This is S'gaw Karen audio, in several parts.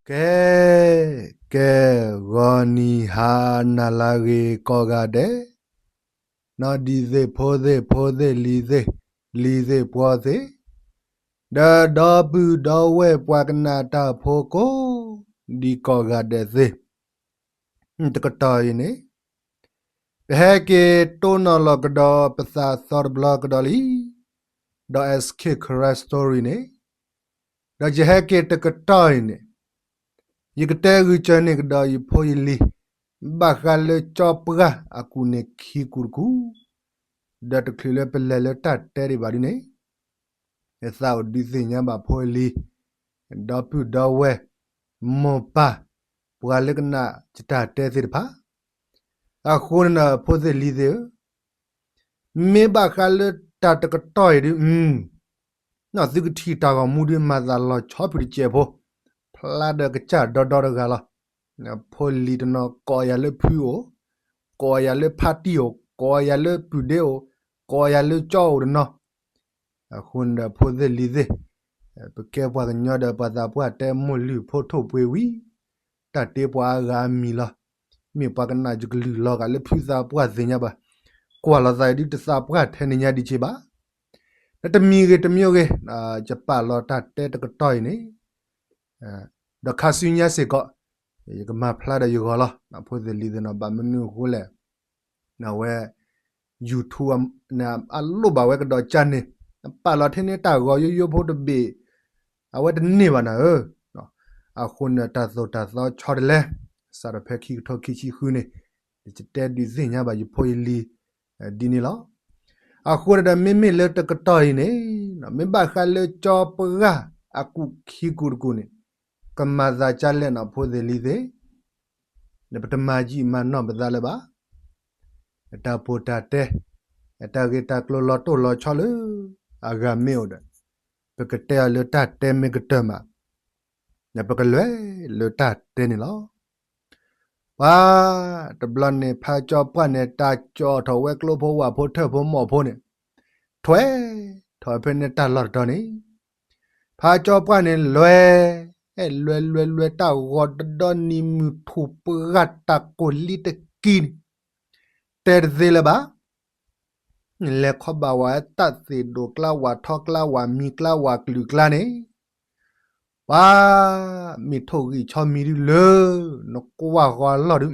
ကဲ, ကဲ, ဂီၤနံၤဟါနၤလၢအဂ့ၤကိးဂၤဒဲး, နီၢ်ဒံသ့ၣ်ဖိသ့ၣ်ဖိသ့ၣ်လံၤသ့ၣ်, လံၤသ့ၣ်ပှီၤသ့ၣ်, ဒီးဒီပုၢ်ဒီဝဲၢ်ပှၤကနၣ်တၢ်ဖိကိးဒံကိးဂၤဒဲးသ့ၣ်, တကတီၢ်အံၤန့ၣ် ပဟဲက့ၤတိၢ်နီၣ်လီၤကဒီးပသးသီတဘျီကဒီးလံ, ဒီး S K Karen Story န့ၣ်, ဒီးယဟဲက့ၤတကတီၢ်အံၤန့ၣ်, ယကတဲဂုာ်စၢၤန့ၢ်ကဒီးယဖိယလံၤ, ဘၣ်ဃးလၢကၠီပှၢ်အကူၣ်န့ၣ်ခံကူၣ်တကူၣ်, ဒီးတချုးလၢပလဲၤလၢတၢ်တဲဒံးဘၣ်ဒ်န့ၣ်, ယသးအိၣ်ဒုးသ့ၣ်ညါဘၣ်ဖိလံၤ, ဒီပုၢ်ဒီဝဲၢ်, မိၢ်ပၢ်, ပှၤလၢကနၣ်ယတၢ်တဲသ့ၣ်တဖၣ်, အဃိန့ၣ်ဒီးဖိသ့ၣ်လံၤသ့ၣ်ဧၢ, မ့ၢ်ဘၣ်ဃးလၢတၢ်တကတီၢ်အံၤဒုး, နီၢ်သုကထံၣ်တၢ်ဂီၤမူဒုးမၤသးလီၤဆီဖုးတစဲးဖိ, ဖျါဒီးကစၢ်ဒီဒီတဂၤလီၤ. ဖိလံၤတနီၤကိးယၤလၢဖုအိၣ်, ကိးယၤလၢဖါတံၢ်အိၣ်, ကိးယၤလၢပုၢ်ဒ့အိၣ်, ကိးယၤလၢကၠီအိၣ်တနီၤ, အဃိန့ၣ်ဒီးဖိသ့ၣ်လံၤသ့ၣ်, ပကဲပှၤကညီဒီးပှၤသးပှၢ်တဲမိၢ်လုၢ်ဖိထိၣ်ပှ့ၤဝံၤ, တၢ်တ့ပှၤအါဂၤအမံၤလီၤ. မ့ၢ်ပှၤကနၣ်ယကလုၢ်လီၤဂာ်လၢဖုသးပှၢ်သ့ၣ်ညါဘၣ်, ကွၢ်လီၤသးအံၤဒုးတသးပှၢ်ထဲန့ၣ်ညါဒံးက့ဘၣ်. လၢတမံၤဂ့ၤတမံၤဂ့ၤ, ယပာ်လီၤတၢ်တဲတကတီၢ်အံၤန့ၣ်, ဒီးခါဆူညါစ့ၢ်ကီး, ယကမၤဖျါဒီးယဂီၤလီၤ. ဖိသ့ၣ်လံၤသ့ၣ်နီၤ ဘၣ်မနုၤအဃိလဲၣ်, အဝဲ YouTube န့ၣ် အလိၣ်ဘၣ်ဝဲကဒီးကၢ်န့ၣ်, ပာ်လီၤထဲန့ၣ်တၢ်ဂီၤယိယိဖိတဘ့ၣ်, အဝဲတန့ၢ်ဘၣ်နၤဧၢ. အဃိန့ၣ်တၢ်သိၣ်တၢ်သီဆီတလဲ, စးထီၣ်ဖဲခံကထိခံဆံဃုန့ၣ်, ယတဲဒုးသ့ၣ်ညါဘၣ်ယဖိယလံၤ, ဒ်န့ၣ်လီၤ. အဃိန့ၣ်ဒီးမ့မ့ၢ်လၢတကတီၢ်အံၤန့ၣ်, မ့ၢ်ဘၣ်ဃးလၢကၠီပှၢ်အကူၣ်ခံကူၣ်တကူၣ်န့ၣ်, ကမၤသးကၢ်လဲၣ်နီၤဖိသ့ၣ်လံၤသ့ၣ်, ပတမၤယံာ်မၤနီၢ်ပသးလၢၤဘၣ်. တၢ်ပီးတၢ်တဲ, တၢ်ဂ့ၢ်တၢ်ကျိၤလီၤတိၢ်လီၤဆီလၢ အဂၤမ့ၢ်အိၣ်ဒီး, ပကတဲအီၤလၢတၢ်တဲမ့ၢ်ကတၢၢ်မး, ပကလဲၤလၢတၢ်တဲန့ၣ်လီၤ. ပှၤ, တဘျီန့ၣ် ဖါကၠီပှၢ်န့ၣ် တၢ်ကၠီထီၣ်ဝဲကျိဖိဝၣ်ဖိထၢၣ်ဖိမီၢ်ဖိန့ၣ်, ထွဲထီၣ်ဖဲန့ၣ်တၢ်လီၢ်တတီၤန့ၣ်, ဖါကၠီပှၢ်န့ၣ်လဲၤ, လဲၤလဲၤလဲၤတၢ်ဂီၤတဒီနံၤမုၢ်ထူၣ်ပှၢ်တၢ်ကိၢ်လံတကံန့ၣ်, တဲတသ့လၢၤဘၣ်. လဲၤခီဘၣ်ဝဲတၢ်သ့ၣ်ဒိၣ်ကျါဝၣ်ထီကျါဝၣ်မံၤကျါဝၣ်ကလုာ်ကျါန့ၣ်, ပှၤ, မ့ၢ်ထိၣ်ဂံၢ်ဆီမံၤဒုလၢ, နကွၢ်ဂီၤအလီၢ်ဒု,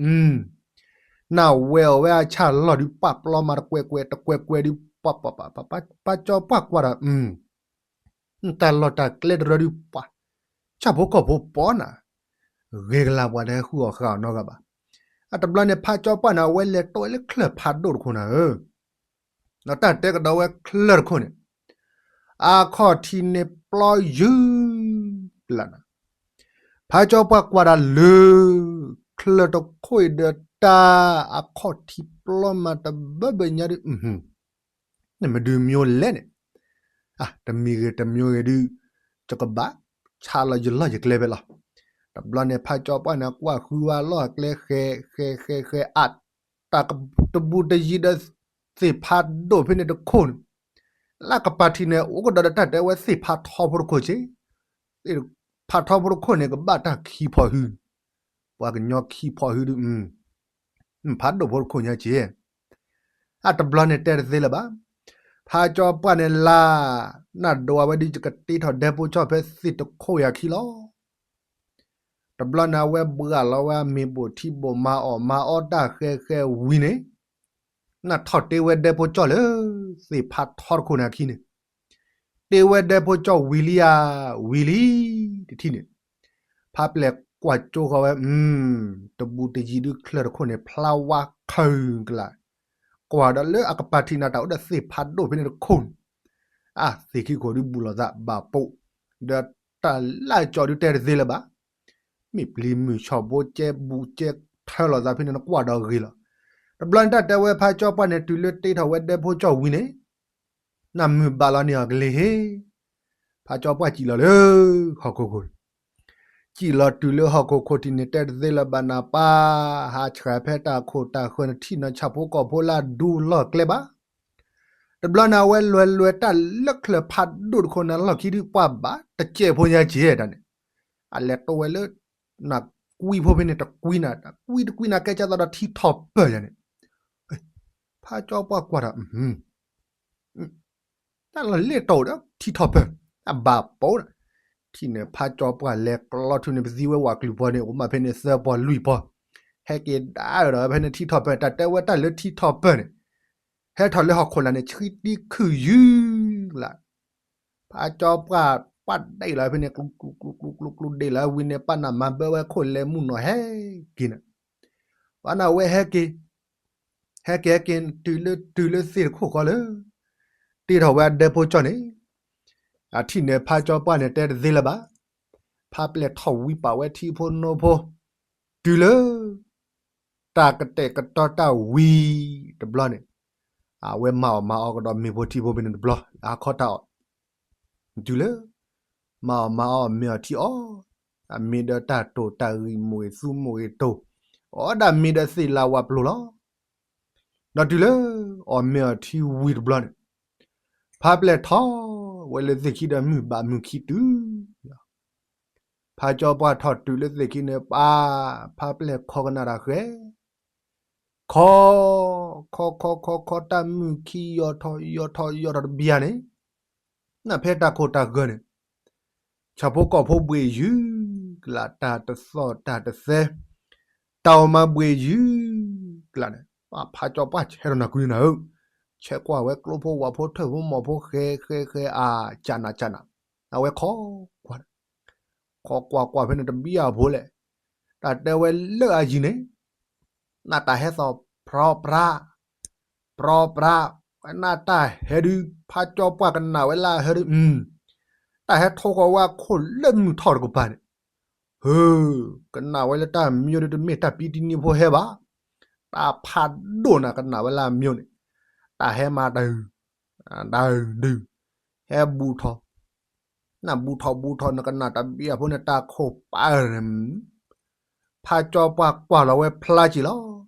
နဝဲအီၤဝဲအဆၣ်လီၢ်ဒု ပာ်ပျီမးတကွဲးကွဲးတကွဲးကွဲးဒု, ပှၤ, ဖါကၠီပှၢ်ကွၢ်ဒီး, တၢ်လီၢ်တၢ်ကျဲတရၢဒုပှၤ, ဆၣ်ဖိကီၢ်ဖိပီနၤ, ဂ့ၤကလၤပှၤတဟဲဃုအီၣ်ဃုအီနဂၤဘၣ်. အတဘျီန့ၣ် ဖါကၠီပှၢ်န့ၣ် အဝဲလဲၤတိၢ်ဝဲလၢချၢၣ်ဖးဒိၣ်တခိၣ်နၤဧၢ, ဒီးတၢ်တဲကဒီးဝဲချၢၣ်တခိၣ်န့ၣ်, အခီၣ်ထံးန့ၣ်ပျီယုၢ်, ပျီနၤ, ဖါကၠီပှၢ်ကွၢ်ဒီးလၢ, ချၢၣ်တခိၣ်အံၤဒီးတၢ်အခီၣ်ထံးပျီမးတဘၢဘၢညါဒု, နမ့ၢ်ဒုးမံၤလဲၣ်န့ၣ်, တမံၤဂ့ၤတမံၤဂ့ၤဒု, ယကဘၣ်ဆါလီၤယလီၢ်ယကျဲဖဲလီၤ. တဘျီန့ၣ် ဖါကၠီပှၢ်န့ၣ် ကွၢ်ဃုဝဲအလီၢ်အကျဲဃဲးဃဲးဃဲးဃဲးအါ, တၢ်တဘူးတယံၤဒီး, သ့ၣ်ဖးဒိၣ်ဖဲန့ၣ်တခိၣ်န့ၣ်, လၢအကပၤထံးန့ၣ် အိၣ်ကဒီးဒီးတၢ်တဲဝဲသ့ၣ်ဖးထီဖိတခိၣ်က့, သ့ၣ်ဖးထီဖိတခိၣ်န့ၣ် ကဘၣ်တၢ်ခံဖီၣ်ဟု, ပှၤကညီခံဖီၣ်ဟုဒု, ဖးဒိၣ်ဖိတခိၣ်ညါက့ အတဘျီန့ၣ်တဲတသ့လၢၤဘၣ်. ဖါကၠီပှၢ်န့ၣ်လၢ်, နဒိးဝဲဒုးယကတ့ထီၣ်ဒဲဖိကၠီၣ်ဖဲသ့ၣ်တခိၣ်အံၤအခံလီၤ. တဘျီန့ၣ်အဝဲဘှၣ်လီၤဝဲအမ့ၤဘိၣ်ထံဘိၣ်မၤအီၣ်မၤအီတၢ်ဃဲးဃဲးဝံၤန့ၣ်, နထီၣ်တ့ဝဲဒဲဖိကၠီၣ်လၢ, သ့ၣ်ဖးထီတခိၣ်န့ၣ်အခံန့ၣ်, တ့ဝဲဒဲဖိကၠီၣ်ဝံၤလံဧါ, ဝံၤလံ, တထံၣ်န့ၣ်, ဖါပျဲၢ်ကွၢ်ကၠိဃီဝဲ, တဘူးတယံၤဒုချၢၣ်တခိၣ်န့ၣ် ဖျါဝါခၢၣ်ကလး, ကွၢ်ဒီးလၢအကပၤထံးန့ၣ် တၢ်အိၣ်ဒီးသ့ၣ်ဖးဒိၣ်ဖဲန့ၣ်တခိၣ်န့ၣ်, အသ့ၣ်ခံခိၣ်ဒုဘူးလိာ်သးဘၣ်ပိာ်, ဒီးတၢ်လၢကၠီဒုတဲတသ့လၢၤဘၣ်. မ့ၢ်ပျံၤမုၢ်ဆီၣ်ဘိကဲဘူးကဲထၢလိာ်သးဖဲန့ၣ်နကွၢ်ဒီးဂ့ၤလီၤ. တဘျီန့ၣ်တၢ်တဲဝဲဖါကၠီပှၢ်န့ၣ် တုၤလၢတ့ထီၣ်ဝဲဒဲဖိကၠီၣ်ဝံၤန့ၣ်, နမုၢ်ဘၣ်လီၤန့ၢ်အီၤကလ့ၤဟ့, ဖါကၠီပှၢ်စံၣ်လီၤလၢ, ဟီၣ်ခိၣ်ခိၣ်, စံၣ်လီၤတုၤလၢဟီၣ်ခိၣ်ခိၣ်ထံးန့ၣ် တဲတသ့လၢၤဘၣ်နၤပၢ်, ဟးဆှဲးဖဲတၢ်ခိၣ်တၢ်ဃၢၤနထံၣ်နီၤဆၣ်ဖိကီၢ်ဖိလၢအဒူလီၢ်ကျဲဘၣ်. တဘျီန့ၣ်အဝဲလဲၤလဲၤတၢ်လၢချၢၣ်ဖးဒိၣ်တခိၣ်န့ၣ်လီၢ်ခံဒုပှၢ်ဘၣ်တစဲးဖိညါက့တၢ်န့ၣ်, အလဲၤတိဝဲလၢ နကွံဖိဖဲန့ၣ်တကွံနၤ, တကွံတကွံနၤ ကဲကၢ်သီဒီးထံထီၣ်ပၢၢ်ယၤန့ၣ်, ဖးကၠီပှၢ်ကွၢ်ဒီး တၢ်လီၤလဲၣ်တီၤဒီးထံထီၣ်ပၢၢ်, တၢ်ဘၣ်ပိာ်ဒီး, ထံၣ်န့ၣ်ဖးကၠီပှၢ်လဲၤကျီထူန့ၣ် ပသံဝဲဝးကလုာ်ပီၤန့ၣ် အိၣ်မးဖဲန့ၣ်သၢပီၤလွံၢ်ပီၤ, ဟဲက့ၤဒါဒီးဖဲန့ၣ်ထံထီၣ်ပၢၢ် တၢ်တဲဝဲတၢ်လၢထံထီၣ်ပၢၢ်န့ၣ်, ဟဲထီၣ်လၢဟီၣ်ခိၣ်လာ်န့ၣ် ဆှံတံခုၣ်ယုၢ်လၢ် ဖးကၠီပှၢ်ပာ်ဒဲးလီၤဖဲန့ၣ် ကျူကျူကျူကျူကျူဒဲးလီၤဝံၤန့ၣ် ပာ်နၤမၤဘၢဝဲခိၣ်လဲၤမုၢ်နီၢ်ဟဲက့ၤန့ၣ်, ပာ်နၤဝဲဟဲက့ၤ, ဟဲက့ၤဟဲက့ၤ တုၤလၢတုၤလၢသ့ၣ်တခိၣ်ဃီလၢ တ့ထီၣ်ဝဲအဒဲဖိကၠီန့ၣ်, အထံၣ်န့ၣ်ဖးကၠီပှၢ်န့ၣ်တဲတသ့လၢၤဘၣ်, ဖးပျဲၢ်ထီၣ်ဝံပာ်ဝဲထံဖိနိဖိ, တုၤလၢ တၢ်ကတဲာ်ကတီၤတၢ်ဝံၤတဘျီန့ၣ်, အဝဲမၤအီၣ်မၤအီကဒီးမ့ၢ်ဖိထံဖိဖဲန့ၣ်တဘျီ အခီတၢ်အီၣ်, တုၤလၢ မၤအီၣ်မၤအီမ့ၤအီထံအီ, အမ့ၢ်ဒီးတၢ်တိာ်တၢ်ဂံၢ်မိၣ်ဂ့ၤသူမိၣ်ဂ့ၤတိာ်, အီဒၣ်မ့ၢ်ဒီးသ့ၣ်လၤဝါပျိၤလီၤ. ဒီးတုၤလၢ အီၣ်မ့ၤအီထံဝံၤတဘျီန့ၣ်, ဖးပျဲၢ်ထီၣ်ဝဲလၢသ့ၣ်ခံဒီးမုၢ်ဘၣ်မုၢ်ခံတုၤ ဖးကၠီပှၢ်ထီၣ်တုၤလၢသ့ၣ်ခံန့ၣ် ပာ်ဖးပျဲၢ်ခီကနၣ်တၢ်ဃဲ, ခီ, ခီခီခီခီ တၢ်မုၢ်ခံယီၤထီၣ်ယီၤထီၣ်ယီၤထီၣ်တဘျီန့ၣ်, နဖဲတၢ်ခိၣ်တၢ်ဂၢၢ်န့ၣ်, ဆၣ်ဖိကီၢ်ဖိဘှ့ၣ်ယုၢ်ကလး တၢ်တသီၣ်တၢ်တသဲ, တၢ်အိၣ်မၤဘှ့ၣ်ယုၢ်ကလးန့ၣ် ဖးကၠီပှၢ်ဆဲးထီၣ်နၢ်ကွံနၤဧၢ, ဆဲးကွၢ်ဝဲကျိဖိဝၣ်ဖိထၢၣ်ဖိမီၢ်ဖိ ဃဲဃဲဃဲအါ ကနးကနး, အဝဲခီကွၢ် ခီကွၢ်ကွၢ်ဖဲန့ၣ်တဘျီအဖိလဲၣ်, တၢ်တဲဝဲလၢအယံၤန့ၣ်, နတၢ်ဟဲသီၣ်ဖြီပြး, ဖြီပြး, ဝဲနတၢ်ဟဲဒုး ဖးကၠီပှၢ်ကနၣ်ဝဲလၢအဟဲဒုး, တၢ်ဟဲထိဃီၤဝဲအခိၣ်လၢမုၢ်ထီၣ်တကပၤန့ၣ်, ဟၢ, ကနၣ်ဝဲလၢတၢ်မံၤဒုးတမ့ၢ်တၢ်ပံတံနံဖိဟဲဘၣ်, တၢ်ဖးဒိၣ်နၤကနၣ်ဝဲလၢအမံၤန့ၣ်, တၢ်ဟဲမၤတၢ် တၢ်ဒုး, ဟဲဘူးထီၣ်, နဘူးထီၣ်ဘူးထီၣ် နကနၣ်တဘျီအဖိန့ၣ် တၢ်ခိၣ်ပာ်န့ၣ်, ဖးကၠီပှၢ်ကွၢ်လီၤဝဲဖျါက့ၤလီၤ,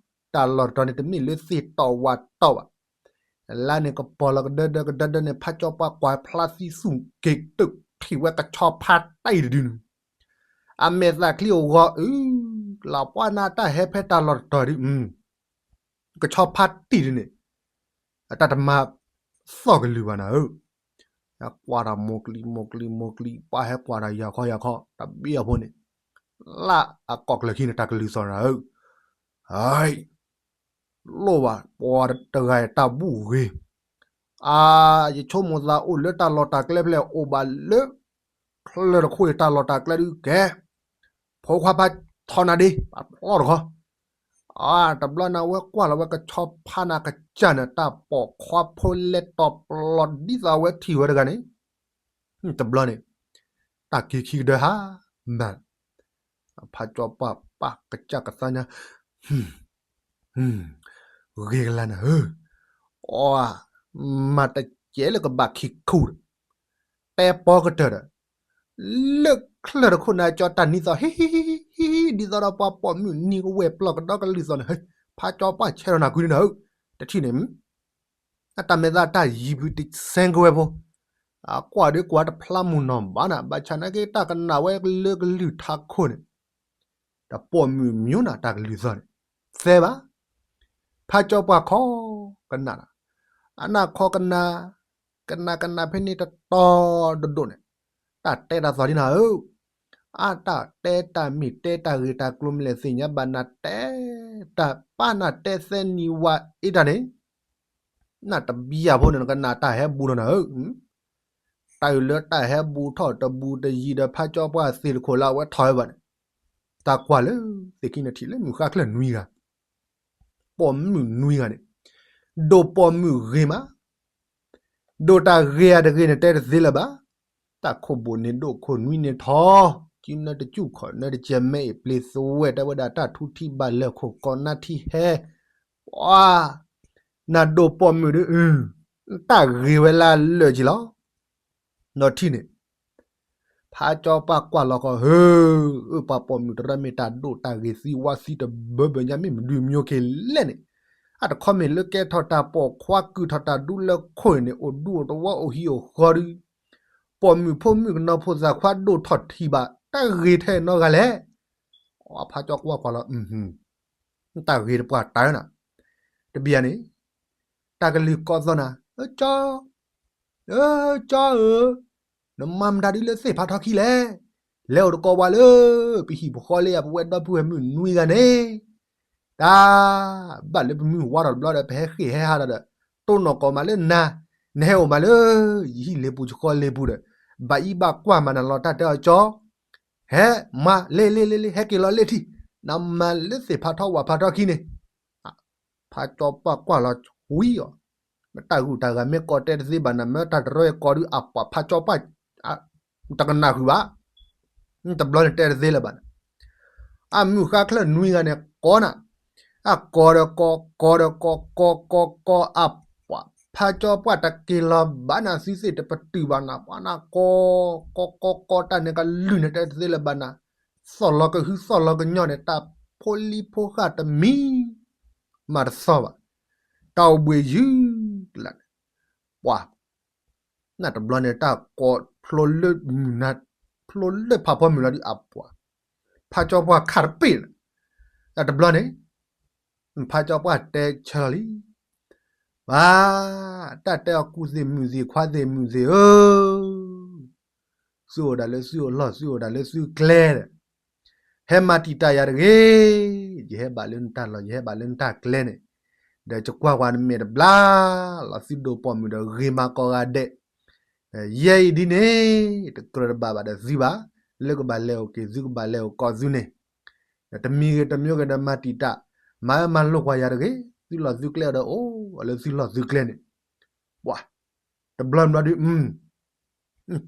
တၢ်လီၢ်တတီၤန့ၣ် တမ့ၢ်လၢသ့ၣ်တီၣ်ဝၣ်တီၣ်ဘၣ်, လါန့ၣ်ကပီၤလီၤကဒၢဒၢကဒၢဒၢန့ၣ် ဖးကၠီပှၢ်ကွၢ်ဖျါသံသူၣ်က့ၤတုးထံၣ်ဝဲကဆီဖါတံၢ်တဒုန့ၣ်, အမဲာ်သးချံအိၣ်ဂီၤအုး, လၢပှၢ်နၤတၢ်ဟဲဖဲတၢ်လီၢ်တတီၤဒုး ကဆီဖါတံၢ်ဒုန့ၣ်, အတၢ်တမၤသီၣ်ကလုၢ်ဘၣ်နၤဧၢ, ကွၢ်တၢ်မိၢ်ကျံမိၢ်ကျံမိၢ်ကျံ ပှၤဟဲကွၢ်တၢ်ယၤခီယၤခီ တဘျီအဖိန့ၣ်, လၢအကိာ်ကျၢၢ်ခံန့ၣ် တၢ်ကလုၢ်သီၣ်နၤဧၢ, လိၣ်ဘၣ်ပှၤတဂၤအတၢ်ဘူၣ်ဂ့ၤ, အါ, ယဆိကမိၣ်သးအိၣ်လၢတၢ်လီၢ်တၢ်ကျဲဖဲလဲၣ် အိၣ်ဘၣ်လၢ ချၢၣ်တခိၣ်အံၤတၢ်လီၢ်တၢ်ကျဲဒုးကဲ, ဖိခွါဖးထီနၤဒ့ ပှၤဖျီတခီ, အါ, တဘျီန့ၣ် အဝဲကွၢ်လီၤဝဲကဆီဖါနၤကစၢ်န့ၣ် တၢ်ပိာ်ခွါဖိလဲၤတီၤပျီၤဒ်သိးအဝဲထံၣ်ဝဲတဂၤန့ၣ်, တဘျီန့ၣ်, တၢ်က့ၤခံကဒၢဟါ, မၤ, ဖးကၠီပှၢ်ပာ်ကစၢ်ကသါညါ, ဂ့ၤကလါနၤဧၢ, အါ, မၤတကဲလၢကဘၣ်ခံခူဒီး တဲပီကတၢၢ်ဒီး, လၢချၢၣ်တခိၣ်န့ၣ် ကၠီတၢ်နံၤသီၣ် ဟံၣ်ဟံၣ်ဟံၣ်ဟံၣ် ဒ်သိးဒီးပှၤပိာ်မုၣ်နံၤကဝဲၢ်ပျီၢ်ကဒီကလုၢ်သီၣ်န့ၣ်, ဖးကၠီပှၢ်ဆဲးထီၣ်နၢ်ကွံန့ၣ်နၤဧၢ, တထံၣ်န့ၣ်, အတၢ်မဲာ်သၣ်တၢ်ယံၤဖုတဆဲကဝဲဖိ, အကွၢ်ဒုးကွၢ်တဖျါမုၢ်နီၢ်ဘၣ်နၤ ဘၣ်ဆၣ်နာ်က့တၢ်ကနၣ်ဝဲလၢကလုၢ်ထးခိၣ်န့ၣ်, တပိာ်မုၣ်မၠိနၤတၢ်ကလုၢ်သီၣ်န့ၣ်, သဲဘၣ်, ဖးကၠီပှၢ်ခီကနၣ်နၤ, အနၢ်ခီကနၣ်, ကနၣ်ကနၣ်ဖဲန့ၣ်တတီၤဒိၣ်ဒိၣ်န့ၣ်, တၢ်တဲတၢ်သီၣ်ဒ်နၤဧၢ, အါတၢ်တဲတၢ်မ့ၢ်တဲတၢ်ဂ့ၢ်တၢ်ကျိၤမ့ၢ်လဲၣ်သ့ၣ်ညါဘၣ်နၤတဲ, တၢ်ပာ်နၤတဲသဲနံၤဝၤအ့တၢ်န့ၣ်, နတဘံယၤဖိန့ၣ် နကနၣ်တၢ်ဟဲဘူးထီၣ်နၤဧၢ, တၢ်အုၣ်လၢတၢ်ဟဲဘူးထီၣ်တဘူးတယံၤဒီးဖးကၠီပှၢ်သ့ၣ်တခိၣ်လၢအဝဲထီၣ်ဝဲဘၣ်န့ၣ်, တၢ်ကွၢ်လၢသ့ၣ်ခံန့ၣ်ထံၣ်လၢမုၢ်ဃါချၢၣ်နွံဂၤ ပိာ်မုၣ်နွံဂၤန့ၣ်, ဒိၣ်ပိာ်မုၣ်ဂ့ၤမး, ဒိၣ်တၢ်ဂ့ၤဧါတဂ့ၤန့ၣ် တဲတသ့လၢၤဘၣ်, တၢ်ခိၣ်ဘိၣ်န့ၣ်ဒိၣ်ခိၣ်နွံန့ၣ်ထီၣ်, ကနၢတစူၣ်ခီၣ်နၢတကဲမဲအ့ၣ်ပျ့ၤသဝဲတဲဝဲဒၣ်တၢ်ထူထံဘၣ်လၢခိၣ်ကီးနါထံဟဲ, ပှၤ, နဒိၣ်ပိာ်မုၣ်ဒီး, တၢ်ဂ့ၤဝဲလၢလၢာ်က့ၤလီၤ, ဒီးထံၣ်န့ၣ် ဖးကၠီပှၢ်ကွၢ်လီၤကီး ဟၢ, အၢပှၤပိာ်မုၣ်တရၢမ့ၢ်တၢ်ဒိၣ်တၢ်ဂ့ၤသံဝါသံတဘၢဘၢညါမ့ၢ်မနုၤမၠိက့ၤလဲၣ်န့ၣ်, အတခီမ့ၢ်လၢကဲထီၣ်တၢ်ပိာ်ခွါကုၢ်ထီၣ်တၢ်ဒူလၢခိၣ်န့ၣ် အိၣ်ဒူအိၣ်တဝီအိၣ်ဟံၣ်အိၣ်ဃီဒီး, ပိာ်မုၣ်ဖိမုၣ်ကနီၤဖိသၣ်ခွါဒိၣ်ထီၣ်ထံၣ်ဘၣ် တၢ်ဂ့ၤထဲနီတဂၤလဲၣ်, ဖးကၠီပှၢ်ကွၢ်လီၤ, တၢ်ဂ့ၤတပှၢ်တၢၢ်နၤ, တဘျီန့ၣ် တၢ်ကလုၢ်ကိးသီၣ်နၤ, ကၠီ, ကၠီဧၢ, နမၤမတၤဒ်လၢသ့ၣ်ဖးထီခံလဲၣ်. လဲၤအိၣ်တကိးဝဲလၢ ပဟံၣ်ပဃီလၢအပဝဲဒီပုၢ်ဝဲၢ်မုၣ်နွံဂၤန့ၣ်, တၢ်, ဘၣ်လၢပမုၢ်ဝါထီၣ်တဘျီဒီး ပဟဲဃ့ၢ်ဟဲဟးဒီး တိၢ်နီၣ်ကိးမးလၢနၤ, နဟဲအိၣ်မးလၢ ယဟံၣ်လ့ၤပူၤယဃီလ့ၤပူၤဒီး ဘၣ်အံၤဘၣ်ကွၢ်မးနၤလီၤ တၢ်တဲအီၤကၠီ, ဟဲမၤလ့လ့လ့လ့ ဟဲက့ၤလီၤလ့ထံၣ်, နမၤလၢသ့ၣ်ဖးထီဝၣ်ဖးထီခံန့ၣ် ဖးကၠီပှၢ်ကွၢ်လီၤဝံၤအီၤ, မ့ၢ်တၢ်ဂုၤတၢ်ဂၤမ့ၢ်ကိးတဲတသ့ဘၣ်နၤ, မ့ၢ်တၢ်တရီအကိးဒုးအပှၤဖးကၠီပှၢ်, တကနၣ်ဃုာ်ဘၣ်, တဘျီန့ၣ်တဲတသ့လၢၤဘၣ်နၤ, အမုၢ်ဃါချၢၣ်နွံဂၤန့ၣ်ကိးနၤ, အကိးဒီးကိး ကိးဒီးကိး ကိးကိးကိးအပှၤ, ဖးကၠီပှၢ်တက့ၤလီၤဘၣ်နၤ, သုသ့ၣ်တပတုာ်ဘၣ်နၤ, ပှၤနၤကိး ကိးကိးကိးတၢ်န့ၣ်ကလုၢ်န့ၣ်တဲတသ့လၢၤဘၣ်နၤ, သီၣ်လီၤကဟုသီၣ်လီၤကညီၤန့ၣ် တၢ်ဖိလံၤဖိဃၢ်တမံၤ မၤတသီၣ်ဘၣ်, တၢ်အိၣ်ဘှံးယုၢ်ကလးန့ၣ်, ပှၤ, နတဘျီန့ၣ် တၢ်ကိးဖျိလၢမုၢ်နၤ, ဖျိလၢဖးဖီမုၢ်လီၤဒုးအပှၤ, ဖးကၠီပှၢ်ခးတပ့ၢ်လီၤ, တဘျီန့ၣ် ဖးကၠီပှၢ်တဲဆၢလီၤလံ, ဘၣ်, တၢ်တဲအီၤကူၣ်သ့ၣ်မုာ်သ့ၣ်ခွါသ့ၣ်မုာ်သ့ၣ်ဧၢ သုအိၣ်ဒၣ်လၢသုအလီၢ် သုအိၣ်ဒၣ်လၢသုကျဲဒီး, ဟဲမၤတံာ်တာ်ယၤတဂ့ၤ, ယဟဲဘၣ်လၢနတၢ်လီၢ် ယဟဲဘၣ်လၢနတၢ်ကျဲန့ၣ်, ဒီးယကွၢ်ကွၢ်နမဲာ်တဘျါလီၤ, သုဒိးပိာ်မုၣ်ဒီးဂ့ၤမၤကိးဂၤဒဲး, ယဲအံၤဒ်န့ၣ် တကြၢးတဘၣ်ဘၣ်ဒီးသုဘၣ်, လၢကဘၣ်လဲၤအိၣ်က့ၤသုကဘၣ်လဲၤအိၣ်ကိးသုန့ၣ်, တမံၤဂ့ၤတမံၤဂ့ၤဒီးမၤတံာ်တာ်, မၤအၢမၤလိာ်ကွၢ်ယၤတဂ့ၤ, သုလီၢ်သုကျဲန့ၣ်, ပှၤ, တဘျီဘျီဒုး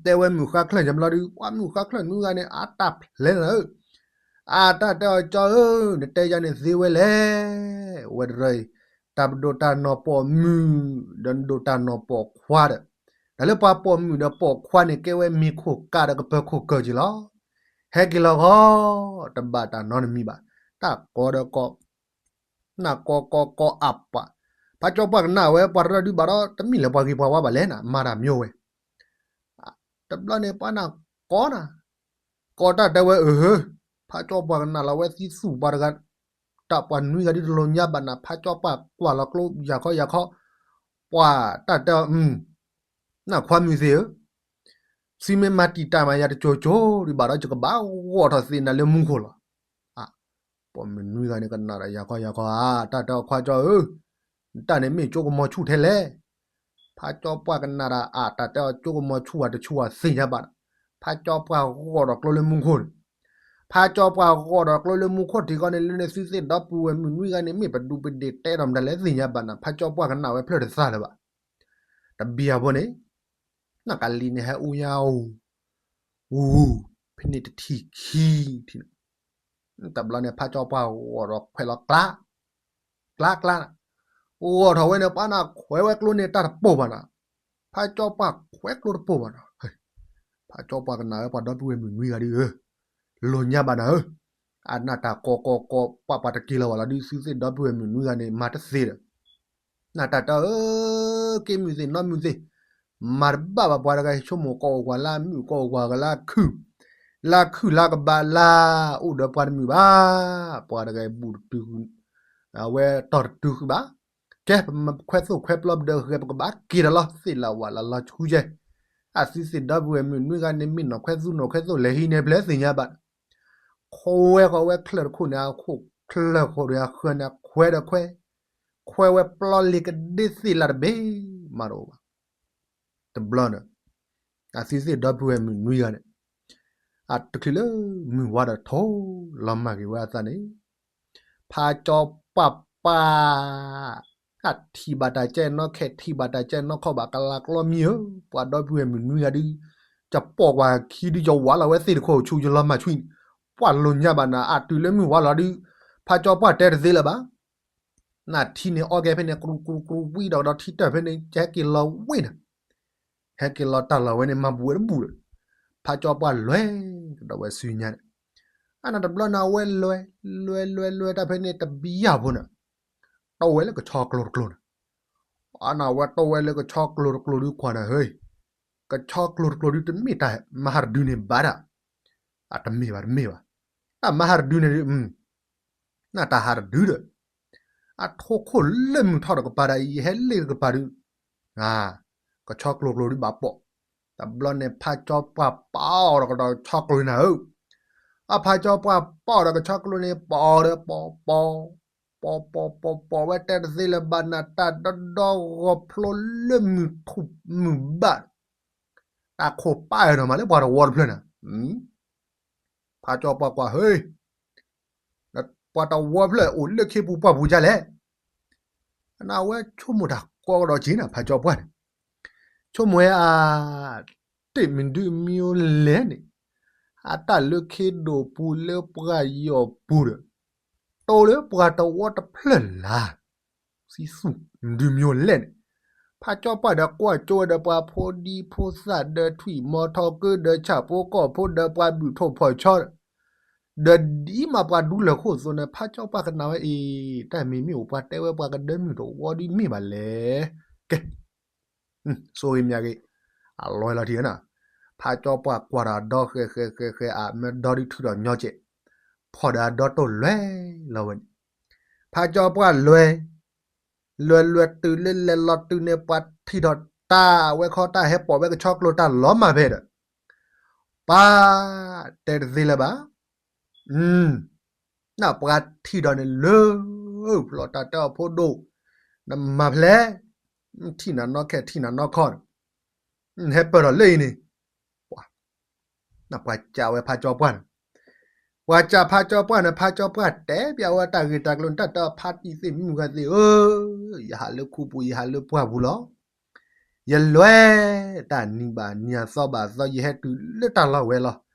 တဲဝဲမုၢ်ဃါချၢၣ်ညါဘျီဒုး ပှၤမုၢ်ဃါချၢၣ်နွံဂၤန့ၣ် အတၢ်ဖျဲးနၤဧၢ, အတၢ်တဲအီၤကၠီဧၢ, နတဲယၤန့ၣ်သ့ဝဲလဲၣ်, ဝဲတရၢအံၤ, တၢ်ပဒိၣ်တၢ်နီၢ်ပိာ်မုၣ်, ဒီးနဒိၣ်တၢ်နီၢ်ပိာ်ခွါဒီး, တၢ်လၢပှၤပိာ်မုၣ်ဒီးပိာ်ခွါန့ၣ် ကဲဝဲမံၤခိၣ်ကးဒီးကပၢၤခိၣ်ကၢၢ်က့ၤလီၤ, ဟဲက့ၤလီၤဂီၤ, တဘၣ်တၢ်နီတမံၤဘၣ်, တၢ်ကိးဒီးကိး နၢ်ကိးကိးကိးအပှၤ, ဖးကၠီပှၢ်ကနၣ်ဝဲပှၤတရၢဒုးဘၣ်ဒီး တမ့ၢ်လၢပှၤဂ့ၤပှၤဝါဘၣ်လဲၣ်နၤ မၤတၢ်မံဝဲ, တဘျီန့ၣ် ပှၤနၢ်ကိးနၤ, ကိးတၢ်တဲဝဲအၢ, ဖးကၠီပှၢ်ကနၣ်လီၤဝဲသံသူၣ်ပှၤတဂၤ, တၢ်ပှၤနွံဂၤဒုးတလိၣ်ညါဘၣ်နၤ ဖးကၠီပှၢ်ကွၢ်လီၤကျိယၤခီယၤခီ, ပှၤတၢ်တဲအီၤ နၢ်ခွါမုၢ်သ့ၣ်ဧၢ, သုမ့ၢ်မၤတံာ်တာ်မးယၤတကၠိၤကၠိၤဒံးဘၣ်ဒီး ယကဘၣ်ဂီၢ်ထီၣ်သ့နၤလၢမူခိၣ်လီၤ. ပိာ်မုၣ်နွံဂၤန့ၣ် ကနၣ်ဒီးယၤခီယၤခီဧါ, တၢ်တဲအီၤခွါကၠီဧၢ, နတၢ်န့ၣ်မ့ၢ်ကၠိကမီၤဆူၣ်ထဲလဲၣ်. ဖးကၠီပှၢ်ကနၣ်ဒီးအတၢ်တဲအီၤကၠိကမီၤဆူၣ်ဧါတဆူၣ်ဧါသ့ၣ်ညါဘၣ်ဒီး, ဖးကၠီပှၢ်ဂီၢ်ဒီးကျိလၢမူခိၣ်န့ၣ်, ဖးကၠီပှၢ်ဂီၢ်ဒီးကျိလၢမူခိၣ်ထံးခီန့ၣ် လၢန့ၣ်သုသ့ၣ်ဒီပုၢ်ဝဲၢ်မုၣ်နွံဂၤန့ၣ် မ့ၢ်ပဒူပဒ့ၣ်တဲဒီးမတၤလဲၣ်သ့ၣ်ညါဘၣ်နၤ, ဖးကၠီပှၢ်ကနၣ်ဝဲဖျၢၣ်တသးလၢၤဘၣ်. တဘျီဖိန့ၣ် နၢ်ကလံၤန့ၣ်ဟဲအူညါအူ, အူ, ဖဲန့ၣ်တထံၣ်ခံထံၣ်, တဘျီန့ၣ် ဖးကၠီပှၢ်ဂီၢ်ဒီးခွဲးလီၤကျါ, ကျါကျါ, ဂီၢ်ထီၣ်ဝဲန့ၣ် ပှၤနၢ်ခွဲးဝဲကျိန့ၣ်တၢ်တပိၢ်ဘၣ်နၤ, ဖးကၠီပှၢ်ခွဲးကျိတပိၢ်ဘၣ်နၤ. ဖးကၠီပှၢ်ကနၣ်ဝဲပှၤဒီပုၢ်ဝဲၢ်မုၣ်နွံဂၤဒ်ဧၢ, လိၣ်ညါဘၣ်နၤဧၢ, အနၢ်တၢ်ကိးကိးကိး ပှၤပှၤတက့ၤလီၤဝဲလီၤဒုး သုသ့ၣ်ဒီပုၢ်ဝဲၢ်မုၣ်နွံဂၤန့ၣ် မၤတသ့ဒီး နၢ်တၢ်တဲအၢ, က့ၤမုၢ်သ့ၣ်နီတမုၢ်သ့ၣ်, မၤတဘၣ်ဘၣ်ပှၤတဂၤ ဆိကမိၣ်ကိးအိၣ်ကွၢ်လၢအမုာ် ကိးအိၣ်ကွၢ်ကလၢအခုၣ်, လၢအခုၣ်လၢကဘၣ်လၢအိၣ်ဒီးပှၤတမုာ်ဘၣ်, ပှၤတဂၤအဘူးတတုၤ, အဝဲတီၢ်တတုၤဃုာ်ဘၣ်, ကဲပခွဲးသိၣ်ခွဲးပျီပဒၢးဂဲၤ ပကဘၣ်က့ၤဒီးလီၤ သ့ၣ်လၢဝၣ်လၢလီၤဆူယဲၢ်, အသုသ့ၣ်ဒီပုၢ်ဝဲၢ်မုၣ်နွံဂၤန့ၣ် မ့ၢ်နီၢ်ခွဲးသူနီၢ်ခွဲးသိၣ်လဲၤဟံးန့ၢ်ဖျဲးသ့ၣ်ညါဘၣ် ခွဲးဃီၤဝဲချၢၣ်တခိၣ်န့ၣ် အခိၣ်ချၢၣ်ဃီၤဒီးအဃၢၤန့ၣ် ခွဲးဒီးခွဲး, ခွဲးဝဲပျီလံၤကဒ့သ့ၣ်လၢတဘ့ၣ်မးတအိၣ်ဘၣ်. တဘျီန့ၣ် အသုသ့ၣ်ဒီပုၢ်ဝဲၢ်မုၣ်နွံဂၤန့ၣ် အတချုးလၢမုၢ်ဝါဒီးထိၣ်လီၤမၢ်က့ၤဝဲအသးန့ၣ် ဖးကၠီပှၢ်ပၢ် အထံၣ်ဘၣ်တၢ်ကဲနီၣ်ခဲး ထံၣ်ဘၣ်တၢ်ကဲနီၣ်ခီၣ်ဘၣ်ကလၤကျီမံၤဧၢ, ပှၤဒီပုၢ်ဝဲၢ်မုၣ်နွံဂၤဒုး ယပိာ်ကွၢ်ခံဒုး ယဝးလီၤဝဲသ့ၣ်တခိၣ်ဆူယလီၤမၢ်ဆူၣ်န့ၣ်, ပှၤလိၣ်ညါဘၣ်နၤ အတုၤလၢမုၢ်ဝါလီၤဒုး ဖးကၠီပှၢ်တဲတသ့လၢၤဘၣ်. နထံန့ၣ်အီကဲဖဲန့ၣ် ကြူကြူကြူဝံၤဒီး ဒီးထံတၢၢ်ဖဲန့ၣ် ကဟဲက့ၤလီၤဝ့ၢ်နၤ, ဟဲက့ၤလီၤတၢ်လီၢ်ဝဲန့ၣ် မၤဘူးဝဲတဘူးဒီး ဖးကၠီပှၢ်လဲၤကဒီးဝဲဆူညါန့ၣ်, အနတဘျီန့ၣ် အဝဲလဲၤ လဲၤလဲၤလဲၤတၢ်ဖဲန့ၣ်တဘျီဖိန့ၣ် တီၢ်ဝဲလၢကဆီကျိၤတကျိၤန့ၣ်, အနဝဲတီၢ်ဝဲလၢကဆီကျိၤတကျိၤဒုးကွၢ်နၤဟဲ, ကဆီကျိၤတကျိၤဒုးတမ့ၢ်တၢ်မဟါတဒုန့ၣ်ဘၣ်ဒၣ်, အတမ့ၢ်ဘၣ်တမ့ၢ်ဘၣ်, တၢ်မၤဟးတဒုန့ၣ်ဒုး, နတၢ်ဟးတဒုဒီး, အထိၣ်ခိၣ်လၢမုၢ်ထီၣ်တကပၤဒီး ယဟဲလ့ၣ်တကပၤဒုး, ကဆီကျိၤကျိၤဒုးဘၣ်ပိာ်, တဘျီန့ၣ် ဖးကၠီပှၢ်ပီၣ်ဒီးကဆီကျိၤနၤဧၢ, အဖးကၠီပှၢ်ပီၣ်ဒီးကဆီကျိၤန့ၣ် ပီၣ်ဒီးပီၣ်ပီၣ် ပီၣ်ပီၣ်ပီၣ်ပီၣ်ဝဲတဲတသ့လၢၤဘၣ်နၤ တၢ်ဒီဒီဂီၤဖျိလၢမုၢ်ထူၣ်မုၢ်ဘၣ်, တၢ်ခိၣ်ပၢ်အဲၣ်ဒိးမးလၢပှၤတဝီတဖျၢၣ်နၤ, ဖးကၠီပှၢ်ကွၢ် ဟ့, ပှၤတဝီတဖျၢၣ်အိၣ်လၢခ့ပူၤပှၢ်ပူၤဒ်လဲၣ်, နဝဲဆိကမိၣ်တၢ်ကိးကဒီးက့ၤနၤ ဖးကၠီပှၢ်န့ၣ်, ဆိကမိၣ်ဝဲအ တ့ၢ်မနုၤမံၤလဲၣ်န့ၣ်, အတၢ်လၢခ့ဒိၣ်ပူၤလၢပှၤယီၢ်ပူၤဒီး, တိၢ်လၢပှၤတဝီတဖျၢၣ်လၢ်, စံသူၣ်မနုၤမံၤလဲၣ်န့ၣ်, ဖးကၠီပှၢ်ဒီးကွၢ်ကၠိဝဲဒီးပှၤဖိဒံဖိသၣ်ဒီးထွံၣ်မီၤထီၣ်ကၢဒီးဆၣ်ဖိကီၢ်ဖိဒီးပှၤဘုၣ်ထိၣ်ဖီၣ်ဆီ ဒီးဒ်မးပှၤဒူလၢာ်ခိၣ်အသိးန့ၣ် ဖးကၠီပှၢ်ကနၣ်ဝဲအံၤ တၢ်မ့ၢ်မ့ၢ်အိၣ်ပှၤတဲဝဲပှၤကဒၢမုၢ်တဝီဒ်မ့ၢ်ဘၣ်လဲၣ်, ကဲ ဆိဂ့ၤမယၤဂ့ၤ, အလီၤလီၤထံဧၢနီၤ, ဖးကၠီပှၢ်ကွၢ်ဒီးအဒီဃဲၤဃဲၤဃဲၤဃဲၤ အမ့ၢ်ဒီဒုးထုးဒီးညီကဲး, ဖီၣ်ဒီးအဒီတိၢ်လွဲလီၤဝဲန့ၣ်, ဖးကၠီပှၢ်လွဲ, လွဲလွဲတုၤလၢလဲၤလီၤတုၤန့ၣ် ပှၤထံၣ်ထီၣ်တၢ်ဝဲခီ တၢ်ဟဲပိာ်ဝဲကဆီကျိၤတၢ်လီၤမၢ်ဖဲဒီး, ပၢ်တဲတသ့လၢၤဘၣ် နပှၤထံၣ်ဒီးန့ၣ်လၢ ဖျီတၢ်တဲအီၤဖိဒိၣ်, နမၤဖဲလဲၣ်, ထံၣ်နၤနီၢ်ခဲထံၣ်နၤနီၢ်ခီန့ၣ်, ဟဲပၢၢ်ထီၣ်လၢအံၤန့ၣ်, ပှၤကးဝဲဖးကၠီပှၢ်န့ၣ်, ပှၤကးဖးကၠီပှၢ်န့ၣ် ဖးကၠီပှၢ်တဲပျးဝဲတၢ်ဂ့ၢ်တၢ်ကျိၤန့ၣ် တၢ်တဲအီၤဖါတံၢ်သ့ၣ်မုၢ်ဂၤသ့ၣ်ဧၢ, ယဟးလၢခူပူၤ ယဟးလၢပှၢ်ပူၤလီၤ. ယလွဲၢ်တၢ်နံၤဘၣ်နံၤအသီဘၣ်အသီ ယဟဲတုၤလၢတၢ်လီၢ်ဝဲလီၤ.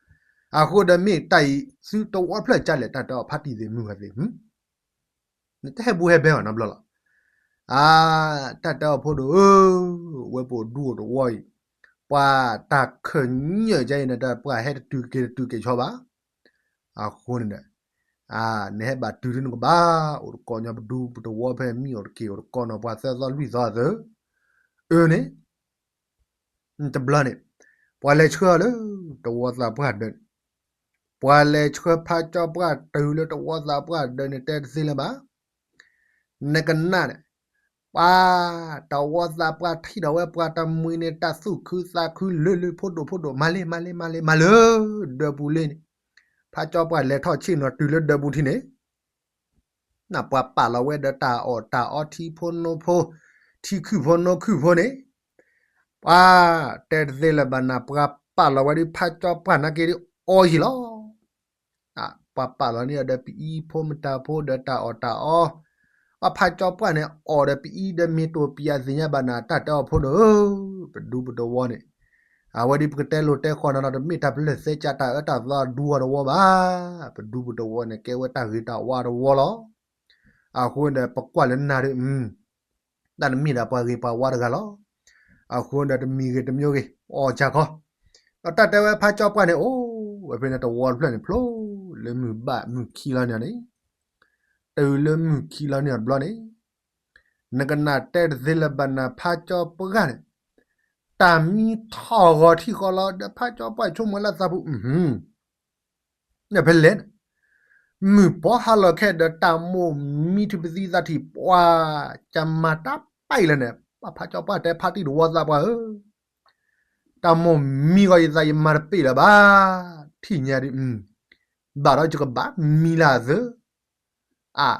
အဃိဒီးမ့ၢ်တၢ်အံၤ သုတဝီတဖျၢၣ်ကလဲၣ် တၢ်တဲအီၤဖါတံၢ်သ့ၣ်မုၢ်ဂၤသ့ၣ်, နတဟဲဘူးဟဲဘဲအီၤနီတဘျီလီၤ. အါ, တၢ်တဲအီၤဖိဒိၣ်ဧၢ, ဝဲပအိၣ်ဒူအိၣ်တဝီအံၤ, ပှၤတၢ်ခၢၣ်ညၢၣ်ကါအံၤန့ၣ် တၢ်ပှၤဟဲတတုၤက့ၤတတုၤက့ၤဆီဘၣ်. အဃိန့ၣ်ဒီး နဟဲဘၣ်တုၤဒုနကဘၣ် အိၣ်တကိးညီပဒူပတဝီဖဲမံၤအိၣ်တက့ၢ် အိၣ်တကိးနီၤပှၤသၢသီလွံၢ်သီအသိး, အၢန့ၣ်, တဘျီန့ၣ်, ပှၤလဲၤဆှၢအီၤလၢတဝီသးပှၢ်ဒၢးန့ၣ်, ပှၤလဲၤဆှၢဖါကၠီပှၢ်တုၤလၢတဝီသးပှၢ်ဒၢးန့ၣ် တဲတသ့လၢၤဘၣ် နကနၣ်န့ၣ်, ပှၤတဝီသးပှၢ်ထံၣ်ဒီးဝဲပှၤတမှံၤန့ၣ် တၢ်သူၣ်ခုသးခုလၢလၢ ဖိဒိၣ်ဖိဒိၣ် မၤလ့မၤလ့မၤလ့မၤလၢဒၢးပူၤလံန့ၣ်, ဖါကၠီပှၢ်လဲၤထီၣ်ဆ့ၣ်နီၤတုၤလၢဒၢးပူၤထံးန့ၣ်, နပှၤပာ်လီၤဝဲဒီးတၢ်အီၣ်တၢ်အီထံဖိနိဖိ, ထံခုၣ်ဖိနိခုၣ်ဖိန့ၣ်, ပှၤတဲတသ့လၢၤဘၣ်နၤ ပှၤပာ်လီၤဝဲဒ်ဖါကၠီပှၢ်နာ်က့ဒ်အီယံာ်လီၤ. ပှၤပာ်လီၤန့ၢ်အီၤဒီးပအံၤဖိမတၤဖိဒီးတၢ်အီၣ်တၢ်အီ, အဖါကၠီပှၢ်န့ၣ် အီၣ်ဒီးပအံၤဒီးမ့ၢ်တအိၣ်ပယၤသ့ၣ်ညါဘၣ်နၤ တၢ်တဲအီၤဖိဒိၣ်ဧၢ, ပဒူပတဝီန့ၣ်, အဝဲဒ်ပကတဲလိာ်တဲဃီၤနၤဒီး တမ့ၢ်တၢ်ပလၢၢ်သဲကၢ်တၢ်အၢတၢ်သီအဒူအီၤတဝီဘၣ်, ပဒူပတဝီန့ၣ် ကဲဝဲတၢ်ဂ့ၤတၢ်ဝါတဝီလီၤ. အဃိန့ၣ်ဒီးပကွၢ်လၢနၤဒီး တၢ်တမ့ၢ်ဒၣ်ပှၤဂ့ၤပှၤဝါတဂၤလီၤ. အဃိဒီးတမံၤဂ့ၤတမံၤဂ့ၤ အီၣ်စၢ်ခီ, ဒီးတၢ်တဲဝဲဖါကၠီပှၢ်န့ၣ် အိၣ်ဝဲဖဲန့ၣ်တဝီတဖျၢၣ်န့ၣ် ဖျိလၢမုၢ်ဘၣ်မုၢ်ခံလီၤန့ၣ်န့ၣ်, တုၤလၢမုၢ်ခံလီၤန့ၣ်တဘျီန့ၣ်, နကနၣ်တဲတသ့လၢၤဘၣ်နၤ ဖါကၠီပှၢ်န့ၣ်, တၢ်မံထီၣ်ဂီၤထံၣ်ဃီလီၤဒီး ဖါကၠီပှၢ်ဆိကမိၣ်လၢသးပူၤ ဖဲလဲၣ်န့ၣ်, မုၢ်ပီဟါလီၤခဲဒီး တၢ်မိၢ်မံထုးပသံသးထံၣ် ပှၤကမၤတၢ်ပာ်လၢၤန့ၣ်, ပှၤဖါကၠီပှၢ်တဲဖါတံၢ်တဝီသးပှၢ်ဧၢ, တၢ်မိၢ်မံဂီၤယသးယမၤတပ့ၢ်လၢၤဘၣ်, ထံၣ်ညါဒ်, ဘၣ်ဒီးယကဘၣ်မံလၢအသၢ, အါ,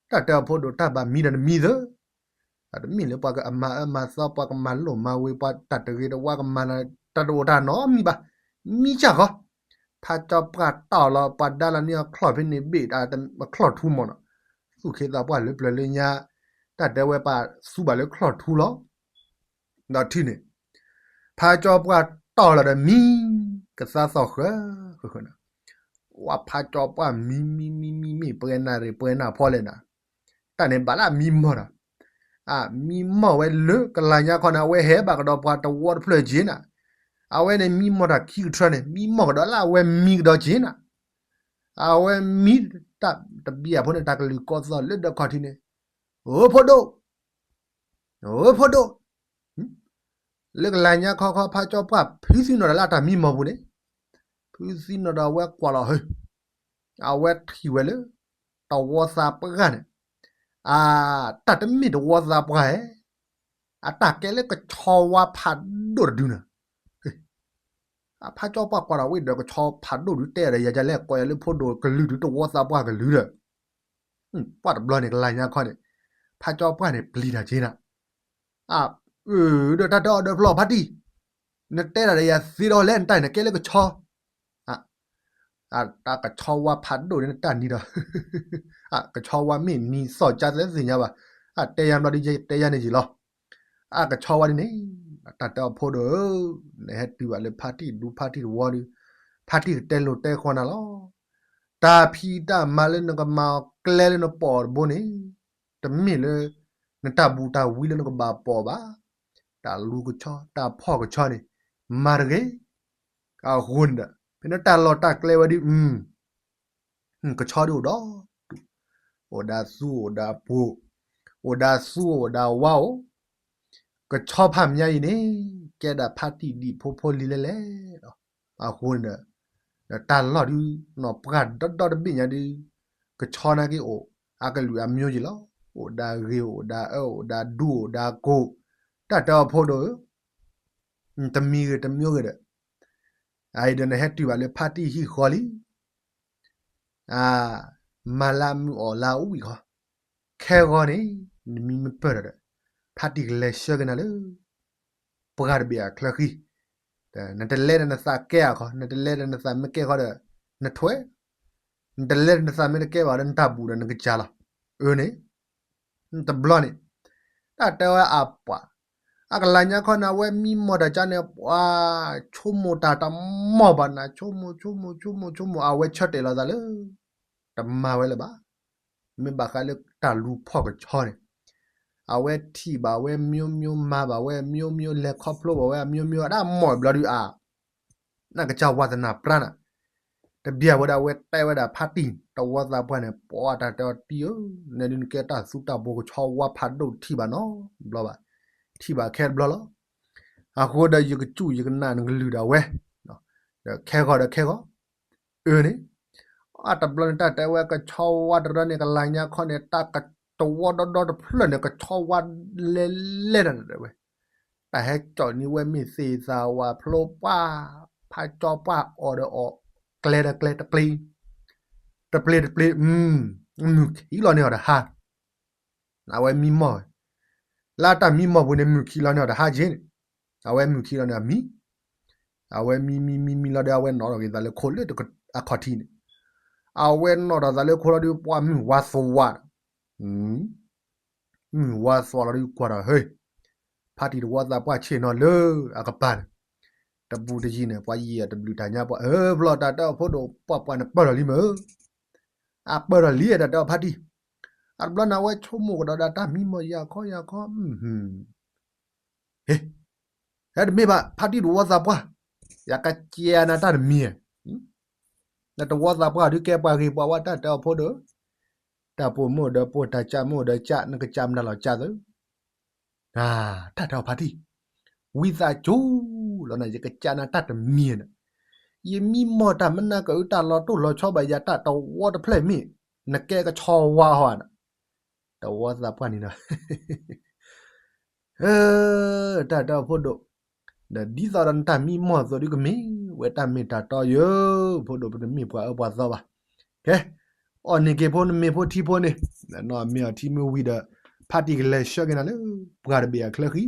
တၢ်တဲအီၤဖိဒိၣ် တၢ်ဘၣ်မံဒီးနမံသၢ တမ့ၢ်လၢပှၤကအမၤအၢမၤသီ ပှၤကမၤလိၣ်မၤဝ့ၤ ပှၤတၢ်တဂ့ၤတဝါကမၤလၢတၢ်တအိၣ်တၢ်နီတမံၤဘၣ်, မံစၢ်ဃီ, ဖါကၠီပှၢ်တီၢ်လီၤ ပှၤဒါလီၤန့ၢ်အီၤချီၣ်ဖဲန့ၣ်ဘ့ၣ် ချီၣ်ထူမီၢ်နီၤ, သူၣ်ခ့သးပှၢ်လၢပျၢၤလၢညါ, တၢ်တဲဝဲပှၤသူဘၣ်လၢချီၣ်ထူလီၤ. ဒီးထံၣ်န့ၣ်, ဖါကၠီပှၢ်တီၢ်လီၤဒီးမံ, ကသါသီၣ်ဃၢ, ဃၢဃၢနီၤ, ဝဲဖါကၠီပှၢ်မံမံမံမံမံ ပှဲၤနၣ်ရံၣ်ပှဲၤနၣ်ဖီလဲၣ်နီၤ, တၢ်န့ၣ်ဘၣ်လၢအမံမီၢ်ဒီး, အမံမီၢ်ဝဲလၢကလၤညါခီန့ၣ် အဝဲဟဲဘၣ်ကဒီးပှၤတဝီတဖျၢၣ်က့ၤနီၤ, အဝဲန့ၣ်မံမီၢ်တၢ်ခံကထၢန့ၣ် မံမီၢ်ကဒီးလၢအဝဲမံကဒီးက့ၤနီၤ, အဝဲမံတၢ်တဘျီအဖိန့ၣ် တၢ်ကလုၢ်ကီသီၣ်လၢဒၢးခီၣ်ထံးန့ၣ်, အိၣ်ဖိဒိၣ် အိၣ်ဖိဒိၣ်, လၢကလၤညါခီခီ ဖါကၠီပှၢ်ဖုသံနီၣ်ဒီးလၢအတၢ်မံမီၢ်ပူၤန့ၣ်, ဖုသံနီၣ်ဒီးအဝဲကွၢ်လီၤဟၢ, အဝဲထံၣ်ဝဲလၢ တဝီသးပှၢ်န့ၣ်, အတၢ်တမ့ၢ်တဝီသးပှၢ်ဧဲ, အတၢ်ကဲလၢကဆီဝါဖးဒိၣ်တဒုန့ၣ်, အဖးကၠီပှၢ်ကွၢ်ဒီးဝံၤဒီး ကဆီဖးဒိၣ်ဒု တဲဒီးယၤဒ်လဲၣ်, ကိးယၤလၢဖိဒိၣ်ကလုာ်ဒု တဝီသးပှၢ်ကလုာ်ဒီး, ပှၢ်တဘျီန့ၣ် ကလၤညါခီန့ၣ်, ဖးကၠီပှၢ်န့ၣ် ပျံၤတၢ်က့နၤ, အ, ဒီးတၢ်တဲအီၤဒီး ဖျီဖါတံၢ်, နတဲဒၣ်ဒီးယၤသ့ဒီးလဲၣ်, နတၢ်အံၤန့ၣ်ကဲလၢကဆီ အတၢ်ကဆီဝါဖးဒိၣ်န့ၣ် နတၢ်နံၤဒီး, အကဆီဝါမ့ၢ်နံၤသီၣ်ကၢသ့သ့ၣ်ညါဘၣ်, အတဲယၤဘျီဒ်ယတဲယၤန့ၣ်ယံာ်လီၤ, အကဆီဝါဒ်န့ၣ်, တၢ်တဲအီၤဖိဒိၣ်ဧၢ, နဟဲတုၤဘၣ်လၢဖါတံၢ်ဒူဖါတံၢ်တဝီဒီး, ဖါတံၢ်ကတဲလိာ်တဲဃီနၤလီၤ, တၢ်ဖံးတၢ်မၤလၢနကမၤအီၤကျဲလၢနပိာ်အီၤတဘိန့ၣ်, တမ့ၢ်လၢ နတၢ်ဘူးတၢ်ဝံလၢနကဘၣ်ပိာ်ဘၣ်, တၢ်လူၤကဆီ တၢ်ဖီၣ်ကဆီန့ၣ်, မၤတဂ့ၤ, အဃိန့ၣ်ဒီး ဖဲနတၢ်လီၢ်တၢ်ကျဲဝဲဒ်အံၤ, ကဆီဒ်အိၣ်ဒီး, အိၣ်ဒၣ်သူအိၣ်ဒၣ်ပှိၤ, အိၣ်ဒၣ်သူအိၣ်ဒၣ်ဝါအိၣ်, ကဆီဖးမၠါအံၤန့ၣ်, ကဲဒၣ်ဖါတံၢ်ဒံၣ်ဖိဖိလံၤလဲၣ်လဲၣ်ဒီး, အဃိန့ၣ်ဒီး, ဒီးတၢ်လီၢ်ဒု, နီၢ်ပှၢ်ဒီဒီတဘ့ၣ်ညါဒု, ကဆီနာ်က့အိၣ်, အကလုာ်အမျိုးယံၤလီၤ, အိၣ်ဒၣ်ဂ့ၤ အိၣ်ဒၣ်အၢ အိၣ်ဒၣ်ဒူ အိၣ်ဒၣ်ကိၢ်, တၢ်တဲအီၤဖိဒိၣ်ဧၢ, တမံၤဂ့ၤတမျိုးဂ့ၤဒီး, အအံၤဒီးနဟဲတုၤဘၣ်လၢဖါတံၢ်ဟံၣ်ဃီလံ, အ, မၤလၢမုၢ်အီၣ်လၢအဝံၣ်ဃီ, ခဲဂီၤန့ၣ်, နမံမ့ၢ်ပၢၢ်ဒီး, ဖါတံၢ်ကလဲၤဆှၢက့ၤနၤလၢ, ပှၢ်တဘ့ၣ်အချၢဃံ, နတလဲဒီးနသးကဲအခီ, နတလဲဒီးနသးမ့ၢ်ကဲဃီဒီး, နထွဲ, နတလဲဒီးနသးမ့ၢ်တကဲဘၣ်ဒီးနတၢ်ဘူးဒီးနကစၢ်လီၤ, အၢန့ၣ်, တဘျီန့ၣ်, တၢ်တဲဝဲအပှၤ, အကလၤညါခီန့ၣ် အဝဲမံမီၢ်တၢ်ကါန့ၣ် ပှၤ, ဆိကမိၣ်တၢ်တမီၢ်ဘၣ်နၤ ဆိကမိၣ် ဆိကမိၣ် ဆိကမိၣ် ဆိကမိၣ် အဝဲဆၢတဲာ်လီၤသးလၢ, တမၤဝဲလၢၤဘၣ်, မ့ၢ်ဘၣ်ဃးလၢတၢ်လူၤဖီၣ်ကဆီန့ၣ်, အဝဲထံၣ်ဘၣ်ဝဲ မျိုးမျိုး မၤဘၣ်ဝဲ မျိုးမျိုး လဲၤခီဖျိဘၣ်ဝဲ မျိုးမျိုး အတၢ်မီၢ်ဘျီဒုးအါ နကစၢ်ဝါသနၢ်ပြၢနၤ, တဘၣ်ဝဲဒၣ်ဝဲတဲဝဲဒၣ်ဖါတံၢ် တဝီသးပှၢ်န့ၣ် ပှၤတၢ်တဲအီၤတံၢ်ဧၢ, နဲဒုးနကဲတၢ်သူတၢ်ဘိကဆီဝါဖးဒိၣ်ထံၣ်ဘၣ်နီတဘျီဘၣ်, ထံၣ်ဘၣ်ခဲတဘျီလီၤ, အဃိဒီးယကစူၢ်ယကနာ်နကလုၢ်ဒၣ်ဝဲ, ဒီးခဲဂီၤဒီးခဲဂီၤ, အၢန့ၣ်, အတဘျီန့ၣ် တၢ်တဲဝဲကဆီဝါတရၢန့ၣ် ကလၤညါခီန့ၣ် တၢ်ကတဝီဒီဒီတဖျၢၣ်န့ၣ် ကဆီဝါလဲၤလဲၤတၢ်တဲဝဲ တၢ်ဟဲကၠီၣ်န့ၢ်ဝဲမ့ၢ်သ့ၣ်သၣ်ဝါဖျိပှၢ်, ဖးကၠီပှၢ်အီၤဒီးအီၤ, ကျဲဒီးကျဲတပျ့ၤ, တပျ့ၤတပျ့ၤ, မုၢ်ခံလီၤန့ၢ်အီၤတဟါ, အဝဲမံမီၢ်, လၢတၢ်မံမီၢ်ပူၤန့ၣ် မုၢ်ခံလီၤန့ၢ်အီၤတဟါက့န့ၣ်, အဝဲမုၢ်ခံလီၤန့ၣ်အမံ, အဝဲမံမံမံမံလီၤဒီး အဝဲနီၣ်ထီၣ်က့ၤသးလၢခိလၢအခီၣ်ထံးန့ၣ်, အဝဲနီၣ်ထီၣ်သးလၢခိလီၤဒီး ပှၤမုၢ်ဝါသဝး မုၢ်ဝါသီလီၤဒီးကွၢ်ဒီး ဟ့, ဖါတံၢ်တဝီသးပှၢ်ဆ့ၣ်နီၤလၢအကပၤန့ၣ်, တဘူးတယံၤန့ၣ် ပှၤယံာ်အတဘျုးတၢ်ညါပှၤ အၢ ဖျီၣ်တၢ်တဲအီၤဖိဒိၣ် ပှၢ်ပှၢ်န့ၣ်ပၢၢ်ထီၣ်လံမ့ၢ်, အပၢၢ်ထီၣ်လံတၢ်တဲအီၤဖါတံၢ်, အတဘျီန့ၣ်အဝဲဆိကမိၣ်ကဒီးဒၣ်တၢ်မံမီၢ်ယၤခီယၤခီ ဟ့, ဟဲတမ့ၢ်ဘၣ် ဖါတံၢ်တဝီသးပှၢ်, ယကစံးနၤတၢ်တမံၤ, နတဝီသးပှၢ်ဒုးကဲပှၤဂ့ၤပှၤဝါတၢ်တဲအီၤဖိဒိၣ်, တၢ်ပိာ်မုၣ်ဒီးပိာ်တၢ်ကၢ်မုၣ်ဒီးကၢ် နကစၢ်မနုၤလီၤကၢ်သၢ, တၢ်တဲအီၤဖါတံၢ်, ဝံသးစူၤလီၤနၤ ယကစံးနၤတၢ်တမံၤန့ၣ်, ယမံမီၢ်တၢ်မနုၤကအုးတၢ်လီၤတိၢ်လီၤဆီဘၣ်ယၤတၢ်တဝီတဖျၢၣ်မ့ၢ်, နကဲကဆီဝါဟီဧါန့ၣ်, တဝီသးပှၢ်န့ၣ်ဒီး တၢ်တဲအီၤဖိဒိၣ်, ဒီးဒ်သိးဒီးနတၢ်မံမီၢ်အသိးဒုးကမ့ၢ်ဝဲတၢ်မ့ၢ်တၢ်တီယိၤ, ဖိဒိၣ်ပတမ့ၢ်ပှၤအၢပှၤသီဘၣ်, ကဲ, အီၣ်န့ၢ်က့ၤဖိနမ့ၢ်ဖိထံဖိန့ၣ်, နီၢ်မ့ၢ်အီၤထံမ့ၢ်ဝံၤဒီး, ဖါတံၢ်ကလဲၤဆှၢက့ၤနၤလၢ, ပှၢ်တဘ့ၣ်အချၢဃံ,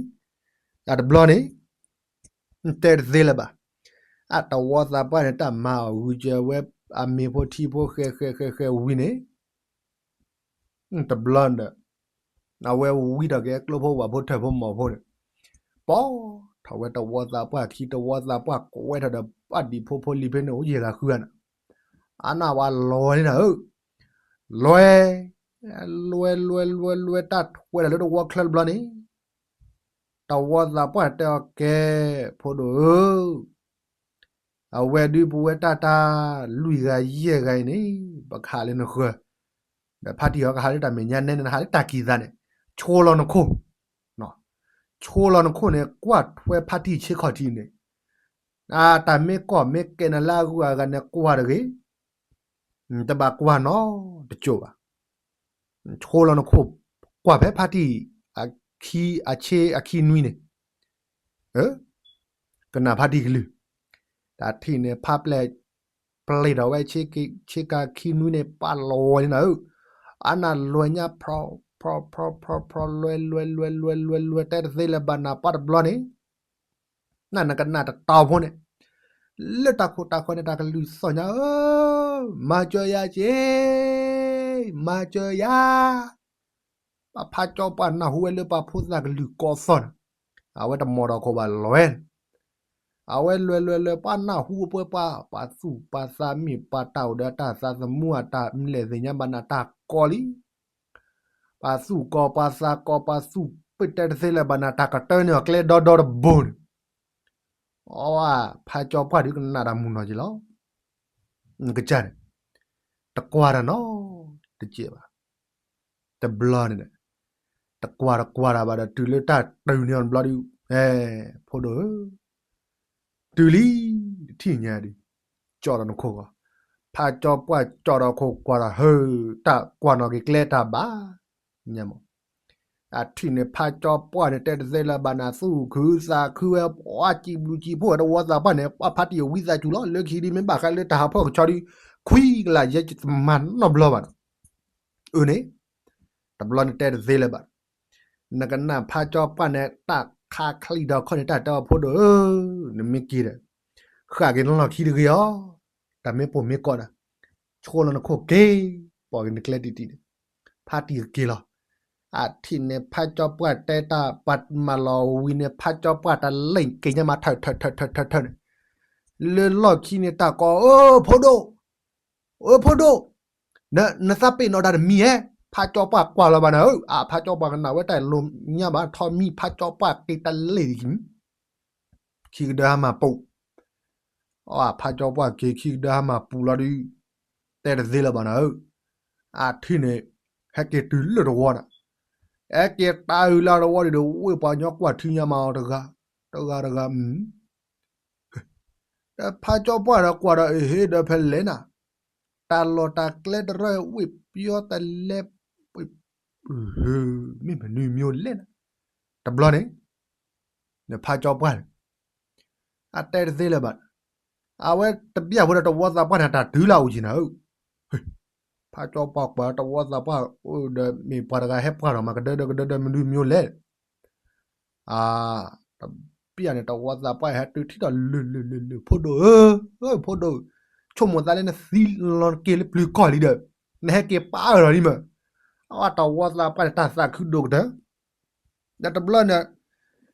တၢ်တဘျီန့ၣ်, တဲတသ့လၢၤဘၣ်, အတဝီသးပှၢ်န့ၣ် တၢ်မၤအီၤဂုာ်စၢၤဝဲ, အမ့ၢ်ဖိထံဖိဃဲဃဲဃဲဃဲဝံၤန့ၣ် တဘျီဒီး, အဝဲဝံထီၣ်က့ၤကျိဖိဝၣ်ဖိထၢၣ်ဖိမီၢ်ဖိန့ၣ်, ပိာ်ထီၣ်ဝဲတဝီသးပှၢ်ခံ တဝီသးပှၢ်ကွဲထီၣ်ဒီး ပှၢ်ဒံၣ်ဖိဖိလံၤဖဲန့ၣ် အိၣ်ယဲၢ်ဂၤဃုဂၤန့ၣ်, အနၢ်ဝဲလဲၤန့ၣ်နၤဧၢ, လဲၤ, လဲၤလဲၤလဲၤလဲၤတၢ်ထွဲဒီးလၢတဝီချၢတဘျီန့ၣ် တဝီသးပှၢ်တဲအီၤကဲ, ဖိဒိၣ်ဧၢ, အဝဲဒုးပဝဲတၢ်တၢ်, လွံၢ်ဂၤယဲၢ်ဂၤအံၤန့ၣ်, ပကဟးလၢနဃၢၤ, ဒီးဖါတံၢ်ဟီကဟးလၢတၢ်မဲာ်ညါနဲန့ၣ် နဟးလၢတၢ်ကံၢ်သးန့ၣ်, ဆိလီၤနခိၣ်, ဆိလီၤနခိၣ်န့ၣ် ကွၢ်ထွဲဖါတံၢ်ဆ့ခီၣ်ထံးန့ၣ်, တၢ်မ့ၢ်ကီၢ်မ့ၢ်ကဲနၤလၢအဂုၤအဂၤန့ၣ်ကွၢ်တဂ့ၤ တဘၣ်ကွၢ်နီတစိၤဘၣ်. ဆိလီၤနခိၣ်, ကွၢ်ဖဲဖါတံၢ်အခံ, အဆ့အခံနွံန့ၣ်, ကနၣ်ဖါတံၢ်ကလုၢ်, တၢ်ထံၣ်န့ၣ် ဖါပျဲၢ်ပျ့ၤထီၣ်ဝဲ ဆ့ကၤခံနွံန့ၣ် ပာ်လီၤဝဲန့ၣ်နၤဧၢ, အနၢ်လွဲၢ်ညါ ဖျီဖျီဖျီဖျီဖျီ လွဲၢ်လွဲၢ်လွဲၢ်လွဲၢ်လွဲၢ် တဲတသ့လၢၤဘၣ်နၤ ပှၤတဘျီန့ၣ် နနကနၣ်တတီဖိန့ၣ်, လၢတၢ်ခိၣ်တၢ်ဃၢၤန့ၣ် တၢ်ကလုၢ်သီၣ်ညါဧၢ, မၤစၢၤယၤက့, မၤစၢၤယၤ, ပှၤဖးကၠီပှၢ်နၢ်ဟူဝဲလၢပှၤဖိသၣ်ကလုၢ်ကိးသီၣ်န့ၣ်, အဝဲတမီၤဒီးခိၣ်ဘၣ်လွဲၢ်န့ၣ်, အဝဲလွဲၢ်လွဲၢ်လွဲၢ် ပှၤနၢ်ဟူပှဲၤပှၤ, ပှၤသူၣ်ပှၤသးမ့ၢ်ပှၤတၢ်အိၣ်ဒီးတၢ်သးသမူအတၢ်မလဲၣ်သ့ၣ်ညါဘၣ်နၤတၢ်ကီလံ ပှၤသူၣ်ကီၤပှၤသးကီၤ ပှၤသူၣ်ပ့ၢ်တဲတသ့လၢၤဘၣ်နၤ တၢ်ကတၢၢ်န့ၢ်အီၤကျဲဒီဒီတဘိန့ၣ်, အဝဲဖးကၠီပှၢ်ဒုးကနၣ်တၢ်မုာ်နီၢ်က့ၤလီၤ. ကစၢ်န့ၣ်, တကွၢ်တၢ်နီတစဲးဘၣ်. တဘျီန့ၣ်, တကွၢ်တကွၢ်တၢ်ဘၣ်ဒီး တုၤလၢတၢ်တုၤန့ၢ်အီၤတဘျီဒုး, ဖိဒိၣ်ဧၢ, တုၤလံ, တထံၣ်ညါဒုး, ကၠီၣ်ဒီးနခိၣ်ဂီၤ, ဖးကၠီပှၢ်ကၠီၣ်ဒီးခိၣ်ကွၢ်ဒီး ဟၢ, တၢ်ကွၢ်နီၢ်က့ၤကျဲတၢ်ဘၣ်, ညါမး အထံၣ်န့ၣ် ဖးကၠီပှၢ်န့ၣ် တဲတသ့လၢၤဘၣ်နၤ သူၣ်ခုသးခုဝဲ ပှၤစံးဘျုးစံးဖှိၣ်ဝဲ တဝီသးပှၢ်န့ၣ် ပှၤဖါတံၢ်ဝံသးစူၤလီၤ လၢခံဒုး မ့ၢ်ဘၣ်ဃးလၢတၢ်ဟးဖီၣ်ကဆီဒုး ခွံကလးယဲ ယတမၤနီတဘျီဘၣ်နီၤ, အၢန့ၣ်, တဘျီန့ၣ်တဲတသ့လၢၤဘၣ်, နကနၣ်ဖးကၠီပှၢ်န့ၣ် တၢ်ခးချံဒီးခီန့ၣ် တၢ်တဲအီၤ ဖိဒိၣ်ဧၢ, နမ့ၢ်က့ၤဒီး ဃၣ်က့ၤနလီၢ်ခံတဂ့ၤအီၤ, တၢ်မ့ၢ်ပိာ်မ့ၢ်ကီးနၤ, ဆိလီၤနခိၣ်က့ၤ, ပိာ်က့ၤနကျဲတံၢ်တံၢ်န့ၣ်, ဖါတံၢ်ကက့ၤလီၤ. အထံၣ်န့ၣ် ဖးကၠီပှၢ်တဲတၢ် ပှၤမၤလီၤဝံၤန့ၣ် ဖးကၠီပှၢ်တလ့ၣ်က့ၤညါမး ထၢၣ်ထၢၣ်ထၢၣ်ထၢၣ်ထၢၣ်န့ၣ်, လၢလီၢ်ခံန့ၣ် တၢ်ကိး အၢ ဖိဒိၣ်, အၢ ဖိဒိၣ်, နသးပ့ၤနီၣ်တၢ်တမံၤဧါ, ဖးကၠီပှၢ်ကွၢ်လီၤဘၣ်နၤဧၢ, အါ ဖးကၠီပှၢ်ကနၣ်ဝဲတၢ်လိၤညါဘၣ် ထီၣ်မံ ဖးကၠီပှၢ်က့ၤတလ့ၣ် ခံကဒၢဟါမၢ်ပူၤ, အဖးကၠီပှၢ်က့ၤခံကဒၢဟါမၢ်ပူၤလီၤဒုး, တဲတသ့လၢၤဘၣ်နၤဧၢ, အထံၣ်န့ၣ်, ဟဲက့ၤတုၤလၢတဝီနၤ, ဟဲက့ၤတၢ်အုးလၢတဝီဒုးဒီး ဝ့ၢ်ပှၤကညီကွၢ်ထံညါမးအီၤတဂၤ, တဂၤတဂၤ, ဒီးဖးကၠီပှၢ်ဒီးကွၢ်ဒီးအဟ့ဒီးဖဲလဲၣ်နၤ, တၢ်လီၢ်တၢ်ကျဲတရၢဝ့ၢ်ပယီၤတလဲ, မ့ၢ်မနုၤမ့ၢ်လဲၣ်နၤ, တဘျီန့ၣ်, နဖးကၠီပှၢ်န့ၣ်, အတဲတသ့လၢၤဘၣ်, အဝဲတဘၣ်ဝဲဒီးတဝီသးပှၢ်န့ၣ် တၢ်တုၤလၢအအိၣ်က့ၤနၤဧၢ, ဖးကၠီပှၢ်ကွၢ်တဝီသးပှၢ်အိၣ်ဒီးမ့ၢ်ပှၤတဂၤဟဲပှၢ်ထီၣ်မး ကဒၢဒၢကဒၢဒၢမနုၤမ့ၢ်လဲၣ် အါ, တဘၣ်န့ၣ် တဝီသးပှၢ်ဟဲတုၤထံၣ်ဒီးလၢၢ်လၢၢ်လၢၢ်လၢၢ် ဖိဒိၣ်ဧၢ, ဖိဒိၣ်, ဆိကမိၣ်သးလၢနသံလီၤက့ၤလၢပျုၤကီၢ်လံဒီး, နဟဲက့ၤပာ်အၢၣ်လီၤလံမး, အဝဲတဝီသးပှၢ်န့ၣ် တၢ်သးခုဒိၣ်ကတၢၢ်, ဒီးတဘျီန့ၣ်,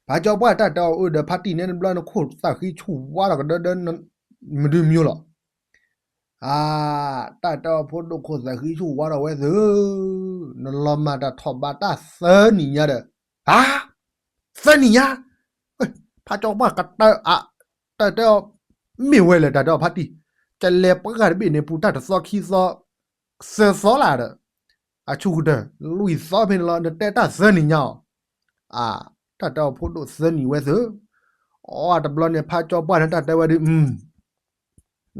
ဖးကၠီပှၢ်တၢ်တဲအီၤအၢဒီးဖါတံၢ်န့ၣ် တဘျီနခိၣ်သးဃံဆူၣ်ဝါထီၣ်ကဒၢဒၢ, မဒုမၠိလီၤ အါ, တၢ်တဲအီၤဖိဒိၣ်ခိၣ်သးဃံဆူၣ်ဝါထီၣ်ဝဲသု, နလီၤမၢ်တၢ်ထီၣ်ဘးတၢ်သၢနံၣ်ညါဒီး, အါ, သၢနံၣ်ညါ, ဖးကၠီပှၢ်ကတၢၢ်အါ, တၢ်တဲအီၤ, မ့ၢ်ဝဲလဲၣ်တၢ်တဲအီၤဖါတံၢ်, ကလဲၤပှၢ်တဘ့ၣ်န့ၣ်ပူၤတၢ်တသီခံသီ, သၢသီလၢဒီး, အဆူၣ်ကတၢၢ်, လွံၢ်သီဖဲန့ၣ်လီၤ နတဲတၢ်သၢနံၣ်ညါအီၤ, အါ, တၢ်တဲအီၤဖိဒိၣ်သၢနံၣ်ဝဲသု အတဘျီန့ၣ် ဖးကၠီပှၢ်န့ၣ် တၢ်တဲဝဲဒုး,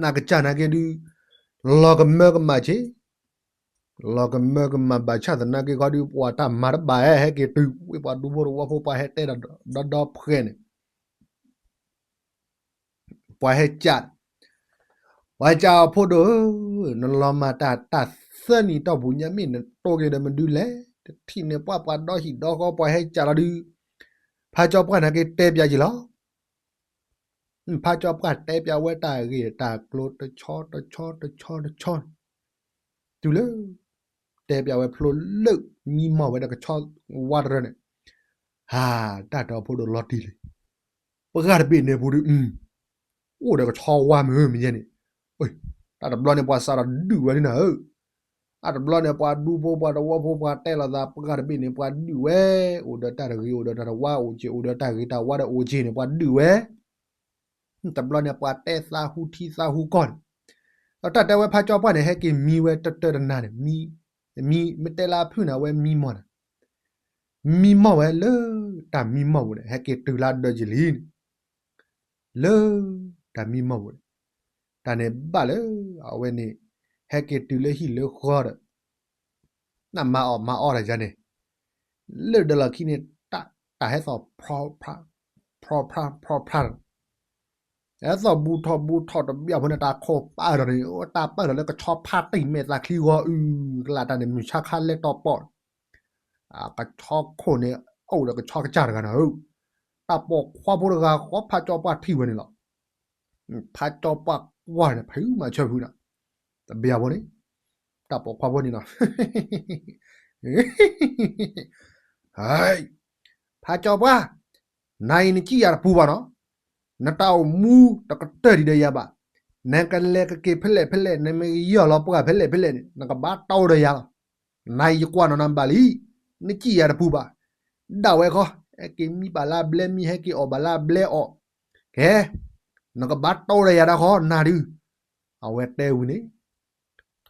နကစၢ်နာ်က့ဒုး, လီၤကမၢကမၣ်ဆ့, လီၤကမၢကမၣ်ဘၣ်ဆၣ်သနာ်က့ခီဒုး ပှၤတၢ်မၤတဘၣ်ဧဲ ဟဲက့ၤတုၤ ဝ့ၢ်ပှၤဒူဖိတဝီဖိ ပှၤဟဲတဲဒီးဒီဒီဖှဲးန့ၣ် ပှၤဟဲကး, ပှၤဟဲကးအီၤ ဖိဒိၣ်ဧၢ, နလီၤမၢ်တၢ်တၢ်သၢနံၣ်တီၢ်ပူၤညါ မ့ၢ်နတိၢ်က့ၤဒီးမဒုလဲၣ်, တထံၣ်န့ၣ်ပှၤပှၤဒီဟံၣ်ဒီဃီ ပှၤဟဲကးလီၤဒုး, ဖးကၠီပှၢ်နာ်က့တဲပၠးယံာ်လီၤ, ဖးကၠီပှၢ်တဲပၠးဝဲတၢ်ဂ့ၢ်တၢ်ကျိၤတဆီတဆီတဆီတဆီန့ၣ်, တုၤလၢ, တဲပၠးဝဲဖျိလၢမံမီၢ်ဝဲဒီးကဆီဝါတရၢန့ၣ်, ဟါ, တၢ်တဲအီၤဖိဒိၣ်လီၤတံၢ်လံ ပှၢ်တဘ့ၣ်န့ၣ်ပူၤဒုး, အိၣ်ဒီးကဆီဝါမုာ်မုာ်ညါန့ၣ်, တၢ်တဘျီန့ၣ် ပှၤစးထီၣ်ဒုးဝဲဒၣ်နၤဧၢ, အတဘျီန့ၣ် ပှၤဒူဖိပှၤတဝီဖိ ပှၤတဲလိာ်သး ပှၢ်တဘ့ၣ်န့ၣ် ပှၤဒုးဝဲ, အိၣ်ဒီးတၢ်တဂ့ၤ အိၣ်ဒီးတၢ်တဝါအိၣ်က့ၤ အိၣ်ဒီးတၢ်ဂ့ၤတၢ်ဝါဒီးအိၣ်က့ၤန့ၣ် ပှၤဒုးဝဲ, တဘျီန့ၣ် ပှၤတဲသးဟူထံသးဟူကီၢ်န့ၣ်, ဒီးတၢ်တဲဝဲဖးကၠီပှၢ်န့ၣ် ဟဲက့ၤမံဝဲတတၢတနၤန့ၣ်, မံ, မံ, မ့ၢ်တဲလၢအဖုၣ်န့ၣ် အဝဲမံမီၢ်န့ၣ်, မံမီၢ်ဝဲလၢတၢ်မံမီၢ်ပူၤန့ၣ် ဟဲက့ၤတုၤလၢဒၢးယံာ်လံန့ၣ်, လၢတၢ်မံမီၢ်ပူၤန့ၣ်, တၢ်န့ၣ်ဘၣ်လၢအဝဲန့ၣ် ဟဲက့ၤတုၤလၢဟံၣ်လၢဃီဒီး နမၤအီၣ်မၤအီတၢ်ယါန့ၣ်, လၢၢ်ဒၢးလီၢ်ခံန့ၣ် တၢ်ဟဲသီၣ် ဖျီဖျါ ဖျီဖျါ ဖျီဖျါ, ဟဲသီၣ်ဘူးထီၣ်ဘူးထီၣ်တဘျီဖိန့ၣ် တၢ်ခိၣ်ပာ်ထီၣ်န့ၣ် တၢ်ပာ်ထီၣ်လၢကဆီဖါတံၢ်မဲာ်သးချံဂီၤအုၣ်ကလာ်တၢ်န့ၣ် မုၢ်ဆါခါလဲၤတီၤပီၣ် ကဆီခိၣ်န့ၣ် အိၣ်ဒီးကဆီကစၢ်တဂၤနၤဧၢ, တၢ်ပိာ်ခွါဖိတဂၤဃီ ဖးကၠီပှၢ်ထံၣ်ဝဲန့ၣ်လီၤ. ဖးကၠီပှၢ်ကွၢ်န့ၣ် ဖုမၤဆၢဖုနၤ, တဘျီဖိန့ၣ် တၢ်ပိာ်ခွါဖိန့ၣ်လီၤ. ဖးကၠီပှၢ်, နၤအံၤနစံၣ်ယၤတပူၤဘၣ်နီၤ, နတၢ်အိၣ်မူတကတၢၢ်ဒံးဒီးယၤဘၣ်, နကလဲၤကက့ၤဖဲလဲၣ်ဖဲလဲၣ် နမ့ၢ်ကယီၢ်လီၤပှၢ်ဖဲလဲၣ်ဖဲလဲၣ်န့ၣ် နကဘၣ်တီဒီးယၤလီၤ. နၤအံၤယကွၢ်နီၢ်နၤဘၣ်လံ, နစံၣ်ယၤတပူၤဘၣ်, ဒၣ်ဝဲခီ ဟဲက့ၤမံဘၣ်လၢအဘျဲမံ ဟဲက့ၤအီၣ်ဘၣ်လၢအဘျဲအီၣ်, ကဲ နကဘၣ်တီဒီးယၤဒၣ်ဃီ နၤဒုး, အဝဲတဲဝံၤန့ၣ်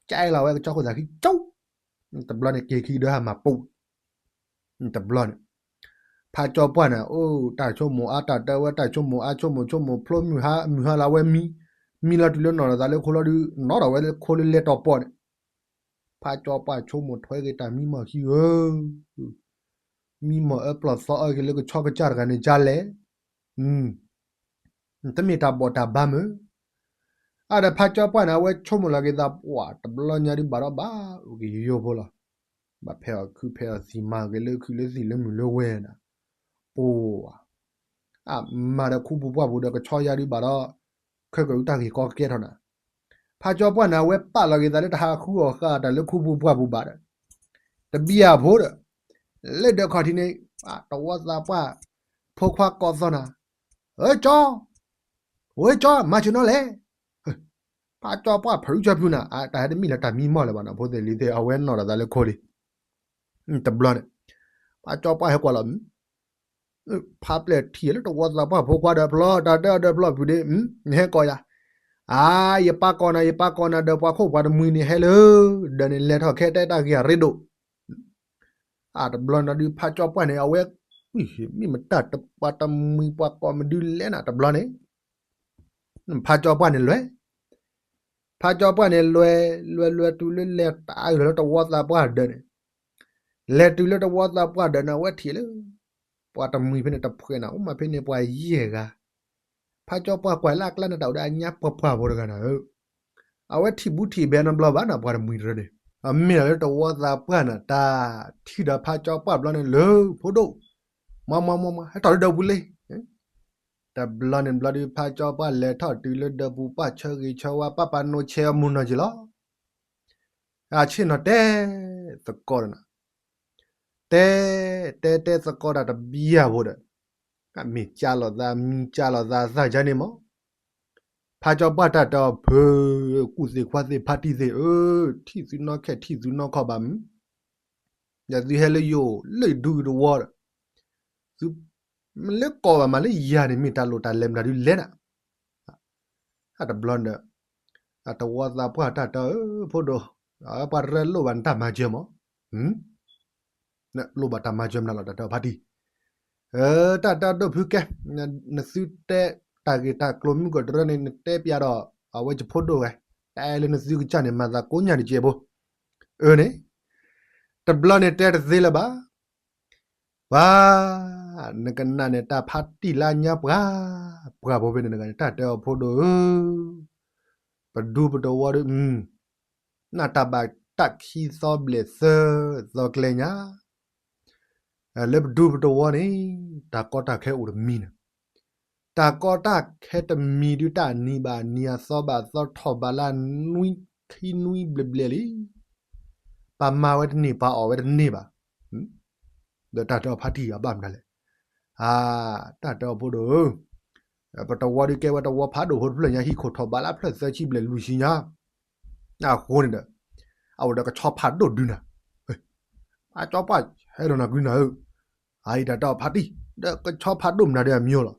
ကဲလီၤဝဲကဆီခိၣ်သးခံကၠိ, တဘျီန့ၣ်က့ၤခံဒီးဟးမၤပူၤ, တဘျီန့ၣ် ဖးကၠီပှၢ်န့ၣ် အိၣ်တၢ်ဆိကမိၣ်အါ တၢ်တဲဝဲ တၢ်ဆိကမိၣ်အါ ဆိကမိၣ်ဖျိ မုၢ်ဟါလီၤဝဲမံ, မံလီၤတုၤလၢနီၢ်ဒီးသးလၢခိလီၤဒုး နီၢ်ဒီးဝဲလၢခိလၢလဲၤတီၤပီၣ်န့ၣ်, ဖးကၠီပှၢ်ဆိကမိၣ်ထွဲက့ၤတၢ်မံမီၢ်ခံဧၢ, မံမီၢ်အၢပျီၢ်သီအၢက့ၤလၢကဆီကစၢ်တဂၤန့ၣ်ဒ်လဲၣ်, တမ့ၢ်တၢ်ဘီၣ်တၢ်ဘါမုၢ်, အါဒီးဖးကၠီပှၢ်န့ၣ် အဝဲဆိကမိၣ်လီၤက့ၤသးပှၢ် တဘျီညါဒုးဘၣ်ဒီးဘၣ် အိၣ်က့ၤယိယိဖိလီၤ. ဘၣ်ဖဲးအီၣ်ခုဖဲးအီၣ်သံၣ် မၤက့ၤလၢခုးလၢသံၣ်လၢမုၢ်လၢဝဲဒၣ်, ပှၤ အမၤဒီးခူပူၤပှၢ်ပူၤဒီးကဆီယါဒုးဘၣ်ဒီး ခဲကၢၤအုတၢ်ဂ့ၢ်ကီကဲထီၣ်နၤ, ဖးကၠီပှၢ်န့ၣ် အဝဲပာ်လီၤက့ၤသးလၢတဟးဃုအီၣ်ဃာ်တၢ်လၢခူပူၤပှၢ်ပူၤဘၣ်ဒီး တဘံၣ်အဖိဒီး လၢဒၢးခီၣ်ထံးန့ၣ် တဝီသးပှၢ် ဖိခွါကိးသီနၤ, အၢကၠီ, ဝဲကၠီ မၤဆ့ၣ်နီၤလဲၣ်, ဖးကၠီပှၢ်ဖုးကၠီဖုးနၤ တၢ်ဟဲတမ့ၢ်လၢတၢ်မံမီၢ်လၢၤဘၣ်နီၤ ဖိသ့ၣ်လံၤသ့ၣ် အဝဲနီၢ်ဒီးသးလၢခိလံ, တဘျီန့ၣ် ဖးကၠီပှၢ်ဟဲကွၢ်လီၤ ဖးပျဲၢ်ထံၣ်လၢတဝီသးပှၢ်ဖိခွါဒီးဖျီ တၢ်ဒၢအဒၢးဖျီဖုးဒ့ နဟဲကိးယၤ, အါ ယပၢ်ကိးနၤ ယပၢ်ကိးနၤဒီးပှၤခိၣ်ပှၤတမှံၤန့ၣ်ဟဲလၢ ဒီးန့ၣ်လဲၤထီၣ်ခဲတဲတၢ်ဂ့ၢ်အရ့ဒိၣ်, အတဘျီန့ၣ်ဒီးဖးကၠီပှၢ်န့ၣ် အဝဲ မ့ၢ်မတၢ်ပှၤတမှံၤပှၤကိးမဒုလဲၣ်နၤတဘျီန့ၣ် ဖးကၠီပှၢ်န့ၣ်လွဲၤ, ဖးကၠီပှၢ်န့ၣ်လွဲၤ လွဲၤလွဲၤတုၤလၢလဲၤတၢ်အဂၤလၢတဝီသးပှၢ်ဒၢးန့ၣ်, လဲၤတုၤလၢတဝီသးပှၢ်ဒၢးန့ၣ် အဝဲထံၣ်လၢ ပှၤတမှံၤဖဲန့ၣ်တဖှဲးနၤ အိၣ်မးဖဲန့ၣ်ပှၤယဲၢ်ဂၤ, ဖးကၠီပှၢ်ကွၢ်လၢအကျါန့ၣ် တၢ်အိၣ်ဒီးအညါပှၢ်ပှၢ်ဖိတဂၤနၤဧၢ, အဝဲထံၣ်ဘူးထံၣ်ဘဲနီတဘျီဘၣ်နၤ ပှၤတမှံၤတရၢန့ၣ်, အမ့ၢ်လီၤလၢတဝီသးပှၢ်နၤ တၢ်ထံၣ်ဒီးဖးကၠီပှၢ်ဘျီန့ၣ်လၢ ဖိဒိၣ်, မၤမၤမၤမၤ ဟဲထီၣ်လၢဒၢးပူၤလံ တဘျီန့ၣ်ဘျီဒုး ဖးကၠီပှၢ်လဲၤထီၣ်တုၤလၢဒၢးပူၤ ပာ်ဆၢဂ့ၤဆၢဝါ ပာ်ပာ်နိဆဲးအမုၢ်နီၢ်က့ၤလီၤ. အဆ့ၣ်နီၤတဲသကိးဒီးနၤ, တဲ တဲတဲသကိးတၢ်တဘျီဖိဒီး မ့ၢ်ကၢ်လိာ်သးမံကၢ်လိာ်သးသၣ်ယါန့ၣ်မး, ဖးကၠီပှၢ်တၢ်တဲအီၤဖု ကူၣ်သ့ၣ်ခွါသ့ၣ်ဖါတံၢ်သ့ၣ်ဧၢ, ထံၣ်သုနီၢ်ခဲထံၣ်သုနီၢ်ခီဘၣ်မုၢ် ဒီးသုဟဲလၢယအိၣ်လၢယဒူယတဝီဒီး သုမ့ၢ်လၢကိးဘၣ်မးလၢယၤန့ၣ် မ့ၢ်တၢ်လိၣ်တၢ်လဲၤမတၤဒုလဲၣ်နၤ, အတဘျီဒီး အတဝီသးပှၢ်တၢ်တဲအီၤ ဖိဒိၣ်, ပှၤတရၢလိၣ်ဘၣ်နတၢ်မၤစၢၤမး, လိၣ်ဘၣ်တၢ်မၤစၢၤမနုၤလီၤ တၢ်တဲအီၤဖါတံၢ်, တၢ်တဲအီၤဒိၣ်ဖုကဲ, နသုတဲတၢ်ဂ့ၢ်တၢ်ကျိၤမုၢ်ကတရၢန့ၣ် နတဲပျးဒီး အဝဲယဖိဒိၣ်ဝဲ, တၢ်အဲၣ်လၢနသုကစၢ်န့ၣ် မၤသးကိးညါတကဲးဖိ, အၢန့ၣ် တဘျီန့ၣ်တဲတသ့လၢၤဘၣ် ပှၤ နကနၣ်န့ၣ် တၢ်ဖါတံၢ်လၢညါပှၤ, ပှၤဖိဖဲန့ၣ်တဂၤန့ၣ် တၢ်တဲအီၤဖိဒိၣ်ဧၢ, ပဒူပတဝီဒီး နၢ်တၢ်ဘၣ်တၢ်ခံသီဘျဲၣ်သၢသီကျဲညါ, လၢပဒူပတဝီန့ၣ် တၢ်ကီတၢ်ခဲအိၣ်တမံၤန့ၣ်, တၢ်ကီတၢ်ခဲတမံၤဒုး တၢ်နံၤဘၣ်နံၤ အသီဘၣ်သီ ထီၣ်ဘးလၢနွံခံနွံဘျဲၣ်ဘျဲၣ်လံ, ပှၤမၤဝဲတန့ၢ် ပှၤအီၣ်ဝဲတန့ၢ်ဘၣ် ဒီးတၢ်တဲအီၤဖါတံၢ်အဘၣ်မတၤလဲၣ်, အါ တၢ်တဲအီၤဖိဒိၣ်ဧၢ, ပတဝီဒုးကဲဝဲတဝီဖးဒိၣ်ဖိတဖျၢၣ်ညါ ဟံၣ်ခိၣ်ထီၣ်ဘးလၢဖျၢၣ်သၢဆံဘျဲၣ်လွံၢ်ဆံညါ, အဃိန့ၣ်ဒီး အအိၣ်ဒီးကဆီဖးဒိၣ်ဒုးနၤ, အကၠီပှၢ်ဟဲဒီးနၤကွံနၤဧၢ, အအံၤတၢ်တဲအီၤဖါတံၢ် ဒီးကဆီဖးဒိၣ်မတၤဒုးအမံၤလီၤ,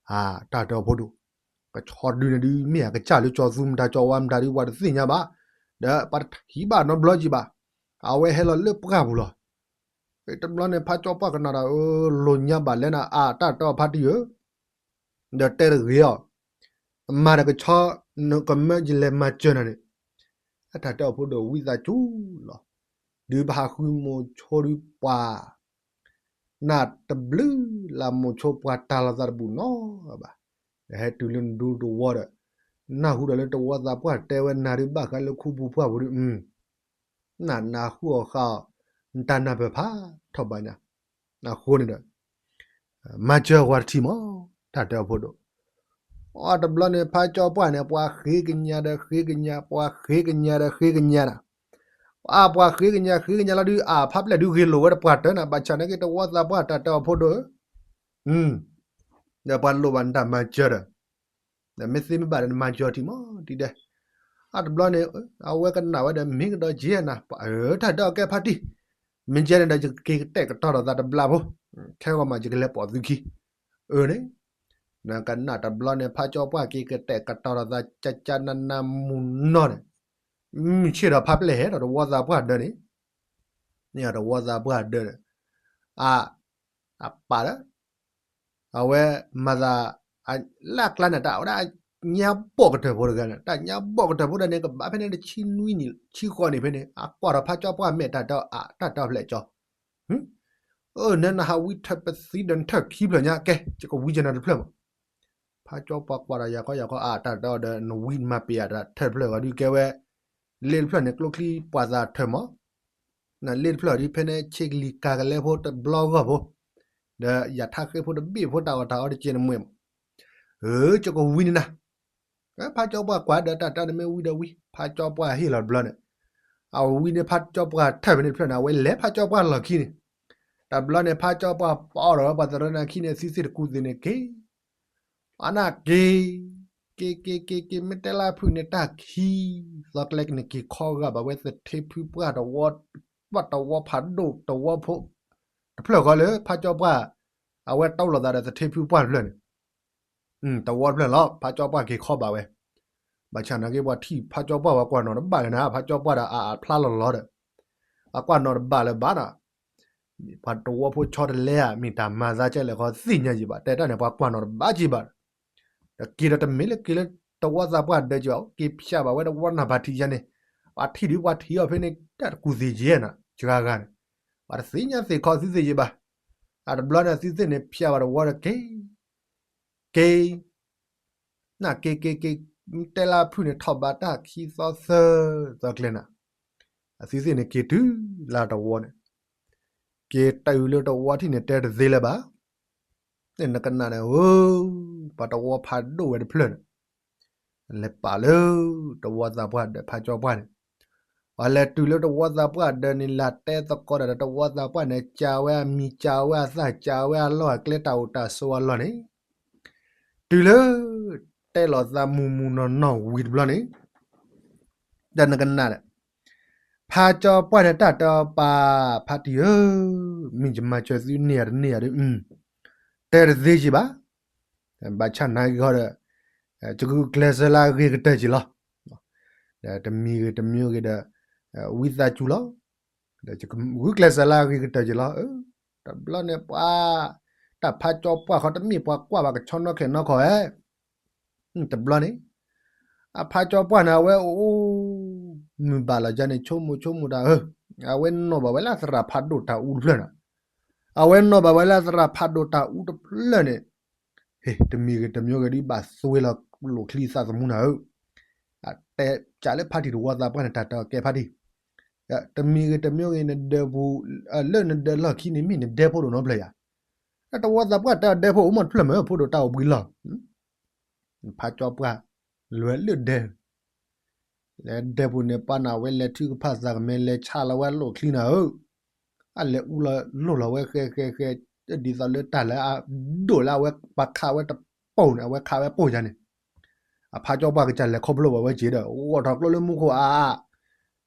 အါ တၢ်တဲအီၤဖိဒိၣ်, ကဆီဒုးန့ၣ်ဒုး မ့ၢ်အကစၢ်လၢကၠီၤသူမတၤကၠီၤဝါမတၤဒုး ပှၤတသ့ၣ်ညါဘၣ်, ဒီးပှၤတထံၣ်ဘၣ်နီတဘျီကံဘၣ်, အဝဲဟဲလီၤလၢပှၢ်ပူၤလီၤ တဘျီန့ၣ် ဖးကၠီပှၢ်ကနၣ်ဒီး အၢ လိာ်ညါဘၣ်လဲၣ်နၤ အါ တၢ်တဲအီၤဖါတံၢ်ဧၢ, ဒီးတဲတဂ့ၤအီၤ, မၤဒီးကဆီ နကမၢယလဲၤမၤစၢၤနၤန့ၣ်, အတၢ်တဲအီၤဖိဒိၣ်ဝံသးစူၤလီၤ. ဒုးပဟးဃုမိၤဆိဒုးပှၤ နၢ်တဘျုးလၢမိၤဆိပှၤတၢ်လီၤသးတဘူၣ်နီဘၣ်. ဟဲတုၤလၢနဒူတဝီဒီး နၢ်ဟူဒီးလၢတဝီသးပှၢ်တဲဝဲနၤဒုးဘၣ်ဃးလၢခူပူၤပှၢ်ပူၤဒုး နၢ်နၢ်ဟူအီၤဃာ်အီၤ နတၢ်နၢ်ပၢၢ်ဖးထီၣ်ဘၣ်ညါ. အဃိန့ၣ်ဒီး မၤစၢၤဝဲတထံၣ်မး တၢ်တဲအီၤဖိဒိၣ်. အတဘျီန့ၣ် ဖးကၠီပှၢ်န့ၣ် ပှၤဃ့ကညးဒီးဃ့ကညး ပှၤဃ့ကညးဒီးဃ့ကညးနၤ, အပှၤဃ့ကညးဃ့ကညးလီၤဒုး အဖးပျဲၢ်ဒုးဂ့ၤလိာ်ဝဲတပှၢ်တၢၢ်နၤ ဘၣ်ဆၣ်နာ်က့တဝီသးပှၢ်တၢ်တဲအီၤဖိဒိၣ်ဧၢ, ဒီးပှၤလိၣ်ဘၣ်နတၢ်မၤစၢၤဒီး ဒီးမ့ၢ်သ့မ့ၢ်ဘၣ်ဒီးနမၤစၢၤထံၣ်မး ဒ်ဒဲး. အတဘျီန့ၣ် အဝဲကနၣ်ဝဲဒီးမ့ၢ်ကဒီးက့နၤ ပှၤအၢ တၢ်တဲအီၤကဲဖးတံၢ်, မ့ၢ်ကဲန့ၣ်ဒီး ယကက့ၤကတဲာ်ကတီၤထီၣ်သးတဘျီဖိ, ခဲဂီၤမးယကလဲၤပိာ်သုခံ, အၢန့ၣ် နကနၣ်တဘျီန့ၣ် ဖးကၠီပှၢ်က့ၤကတဲာ်ကတီၤထီၣ်သး ကကနနမူနီၢ်န့ၣ်, မုၢ်ဆ့ၣ်ဒီးဖးပျဲၢ်ဟဲဒီးတဝီသးပှၢ်ဒၢန့ၣ်, န့ၣ်တဝီသးပှၢ်ဒၢဒီး အ အပာ်လၢ အဝဲမၤသး လၢအကျါန့ၣ် တၢ်ဝဲဒၣ်ညါဘီၣ်ကတၢၢ်ဖိတဂၤန့ၣ် တၢ်ညါဘီၣ်ကတၢၢ်ဖိဒၣ်န့ၣ် ကဘၣ်ဖဲန့ၣ်တဆံနွံနံၣ် ဆံဃိးနံၣ်ဖဲန့ၣ် အကွၢ်ထီၣ်ဖးကၠီပှၢ်မဲာ်တၢ်တဲအီၤ တၢ်တဲအီၤဖျဲးကၠီ, အၢ နနဟးဝံထၢၣ်ပသံဒီးနထၢၣ်ခံဖျၢၣ်ညါ ကဲ ယကဝံကနၤတဖျၢၣ်မး. ဖးကၠီပှၢ်ကွၢ်ဒီးယၤခီယၤခီ အတၢ်တဲအီၤဒီး နဝံနမၤပ့ၤအတၢ်ထၢၣ်တဖျၢၣ်ဂီၤဒုးကဲဝဲ လ့တဖျၢၣ်န့ၣ် ကျိချံပှၤသးထၢၣ်မး နလ့တဖျၢၣ်ဒ်ဖဲန့ၣ် ဆ့ကလံၤကၤကလဲဖိတဘျီဂီၢ်ဖိ, ဒီးယၤထါဃ့ဖိတဘ့ၣ်ဖိတၢ်အီၣ်တၢ်အီတကဲနမှဲမး, အၢ ကကဝံန့ၣ်နၤ, ဖးကၠီပှၢ်ကွၢ်ဒီးတၢ်တဲန့ၣ်မ့ၢ်ဝံဒီးဝံ ဖးကၠီပှၢ်ဟ့ၣ်လီၤတဘျီန့ၣ်, အဝံန့ၣ်ဖးကၠီပှၢ်ထၢၣ်ဖဲန့ၣ်တဖျၢၣ်န့ၣ် အဝဲလဲၤဖးကၠီပှၢ်လီၢ်ခံန့ၣ်, တဘျီန့ၣ် ဖးကၠီပှၢ်ပီၣ်ထီၣ်ဝဲပှၤသရၣ်နၤခံန့ၣ် သုသ့ၣ်တကူၣ်သ့ၣ်န့ၣ်က့ၤ အနၢ်က့ၤ, က့ၤက့ၤက့ၤက့ၤ မ့ၢ်တဲလၢဖုၣ်န့ၣ်တၢ်ခံ, သီကျဲကန့ၣ်က့ၤခီဂာ်ဘၣ်ဝဲသထ့ဖုပှၢ်တဝီ, ပှၢ်တဝီဖးဒိၣ်တဝီဖိ, တဖျၢၣ်ဃီလၢဖးကၠီပှၢ်, အဝဲတီလိာ်သးဒီးသထ့ဖုပှၢ်တဖျၢၣ်န့ၣ်, တဝီတဖျၢၣ်လီၤ ဖးကၠီပှၢ်က့ၤခီဘၣ်ဝဲ, ဘၣ်ဆၣ်နာ်က့ပှၤထံၣ်ဖးကၠီပှၢ်ဝဲကွၢ်နီၣ်တဘၣ်လၢၤနၤ ဖးကၠီပှၢ်ဒီးအအဖျါလီၤလီၤဒီး, အကွၢ်နီၣ်တဘၣ်လၢၤဘၣ်နၤ ပှၤတဝီဖိဆီတလဲဧါ မ့ၢ်တၢ်မၤသးကဲလဲၣ်ဃီသ့ၣ်ညါယံၤဘၣ် တဲတၢ်န့ၣ် ပှၤကွၢ်နီၣ်တဘၣ်က့ၤဘၣ်, ဒီးက့ၤဒီးတမ့ၢ်လၢက့ၤလၢတဝီသးပှၢ်ဒၢက့ၤဘၣ် က့ၤဖျါဘၣ်ဝဲတဝီနၢ်ဘၣ်ထံးယါန့ၣ်, ပှၤထံၣ်ဒုးပှၤထံၣ်အီၤဖဲန့ၣ် တၢ်တကူၣ်သ့ၣ်က့ၤနၤ စှၤဂၤန့ၣ်, ပှၤတသ့ၣ်ညါသ့ၣ်ခီသုသ့ၣ်ယံၤဘၣ်, အတဘျီန့ၣ်သုသ့ၣ်န့ၣ်ဖျါဘၣ်တဝီဒီးက့ၤ က့ၤ နၢ်က့ၤက့ၤက့ၤ, တဲလၢဖုၣ်န့ၣ်ထီၣ်ဘးတၢ်ခံသီသၢသီကျဲနၤ, အသုသ့ၣ်န့ၣ်က့ၤတုၤလၢတဝီန့ၣ်, က့ၤတုၤလၢတဝီထံၣ်န့ၣ်တဲတသ့လၢၤဘၣ်, နကနၣ်န့ၣ်ဧၢ, ပှၤတဝီဖးဒိၣ်ဝဲတဖျၢၣ်န့ၣ်, လဲၤပာ်လၢတဝီသးပှၢ်ဒီးဖးကၠီပှၢ်န့ၣ်, ပှၤလဲၤတုၤလၢတဝီသးပှၢ်ဒီးန့ၣ် လၢတဲသကိးဒီးတဝီသးပှၢ်န့ၣ် ကးဝဲအမံၤ ကးဝဲအသၣ် ကးဝဲအလီၢ်အကျဲတၢ်အိၣ်တၢ်ဆိးအလီၢ်န့ၣ် တုၤလၢ တဲလီၤသးမုၢ်မုၢ်နီၢ်နီၢ်ဝံၤတဘျီန့ၣ်, ဒီးနကနၣ်ဒီး, ဖးကၠီပှၢ်န့ၣ်တၢ်တဲအီၤပၢ် ဖါတံၢ်ဧၢ, မ့ၢ်ယမၤစၢၤသုန့ၢ်ယၤတန့ၢ်ယၤဒီး, တဲတသ့က့ၤဘၣ်, ဘၣ်ဆၣ်နာ်က့ၤဃီဒီး, ယကဂုာ်ကျဲးစၢးလၢအဂ့ၤကတၢၢ်က့ၤလီၤ. ဒီးတမံၤဂ့ၤတမံၤဂ့ၤဒီး, ဝံသးစူၤလီၤ. ဒီးယကဂုာ်ကျဲးစၢးလၢအဂ့ၤကတၢၢ်က့ၤလီၤ. တဘျီန့ၣ်ပှၤ, တၢ်ဖးကၠီပှၢ်ဃီတမ့ၢ်ပှၤကွၢ်ဘၣ်ကဆီနီၣ်ခဲနီၣ်ခီဧါ. တဘျီန့ၣ်, အဖးကၠီပှၢ်န့ၣ် အဝဲအိၣ်, မုၢ်ဘၣ်လီၤယါန့ၣ် ဆိကမိၣ်ဆိကမိၣ်တၢ်ဧၢ, အဝဲနီၣ်ဘၣ်ဝဲလၢသရၣ်ဖးဒိၣ်တၢ်အူတဖျၢၣ်န့ၣ်, အဝဲနီၣ်ဘၣ်ဝဲလၢသရၣ်ဖးဒိၣ်တၢ်အူတဖျၢၣ်န့ၣ်, ဟ့ၣ် တမံၤဂ့ၤတမံၤဂ့ၤဒ်ဘၣ်သွ့လီၤလိာ်ချံသးသမူနၤဧၢ, အတဲကးလၢဖါတံၢ်တဝီသးပှၢ်န့ၣ် တၢ်တဲအီၤကဲဖါတံၢ်, တမံၤဂ့ၤတမံၤဂ့ၤနဒၢပူၤ, လၢနဒၢလီၢ်ခံန့ၣ်မ့ၢ်နဒဲဖိဒိၣ်နီတဖျၢၣ်ယါ, တဝီသးပှၢ်တဲအီၤဒဲဖိအိၣ်မးတဖျၢၣ်မ့ၢ်ဖိဒိၣ်တၢ်အိၣ်ဘှံးလီၢ် ဖးကၠီပှၢ်, လဲၤလၢဒဲ, လဲၤဒဲပူၤန့ၣ် ပှၤနၢ်ဝဲလဲၤထုကဖၣ်သးကမဲ လဲၤဆါလီၤဝဲလိၣ်ချံနၤဧၢ, အလဲၤအူလီၤလိၣ်လီၤဝဲဃဲဃဲဃဲ, ဒ်သိးလၢတၢ်လၢအဒိၣ်လၢအဝဲပှၤခးဝဲတပိာ်န့ၣ် အဝဲခးဝဲပိာ်ယါန့ၣ်, အဖးကၠီပှၢ်ကစၢ်လဲၤခီဖျိဘၣ်ဝဲက့ၤဒီး ဂီၢ်ထီၣ်ကျိလၢမူခိၣ်အါအါ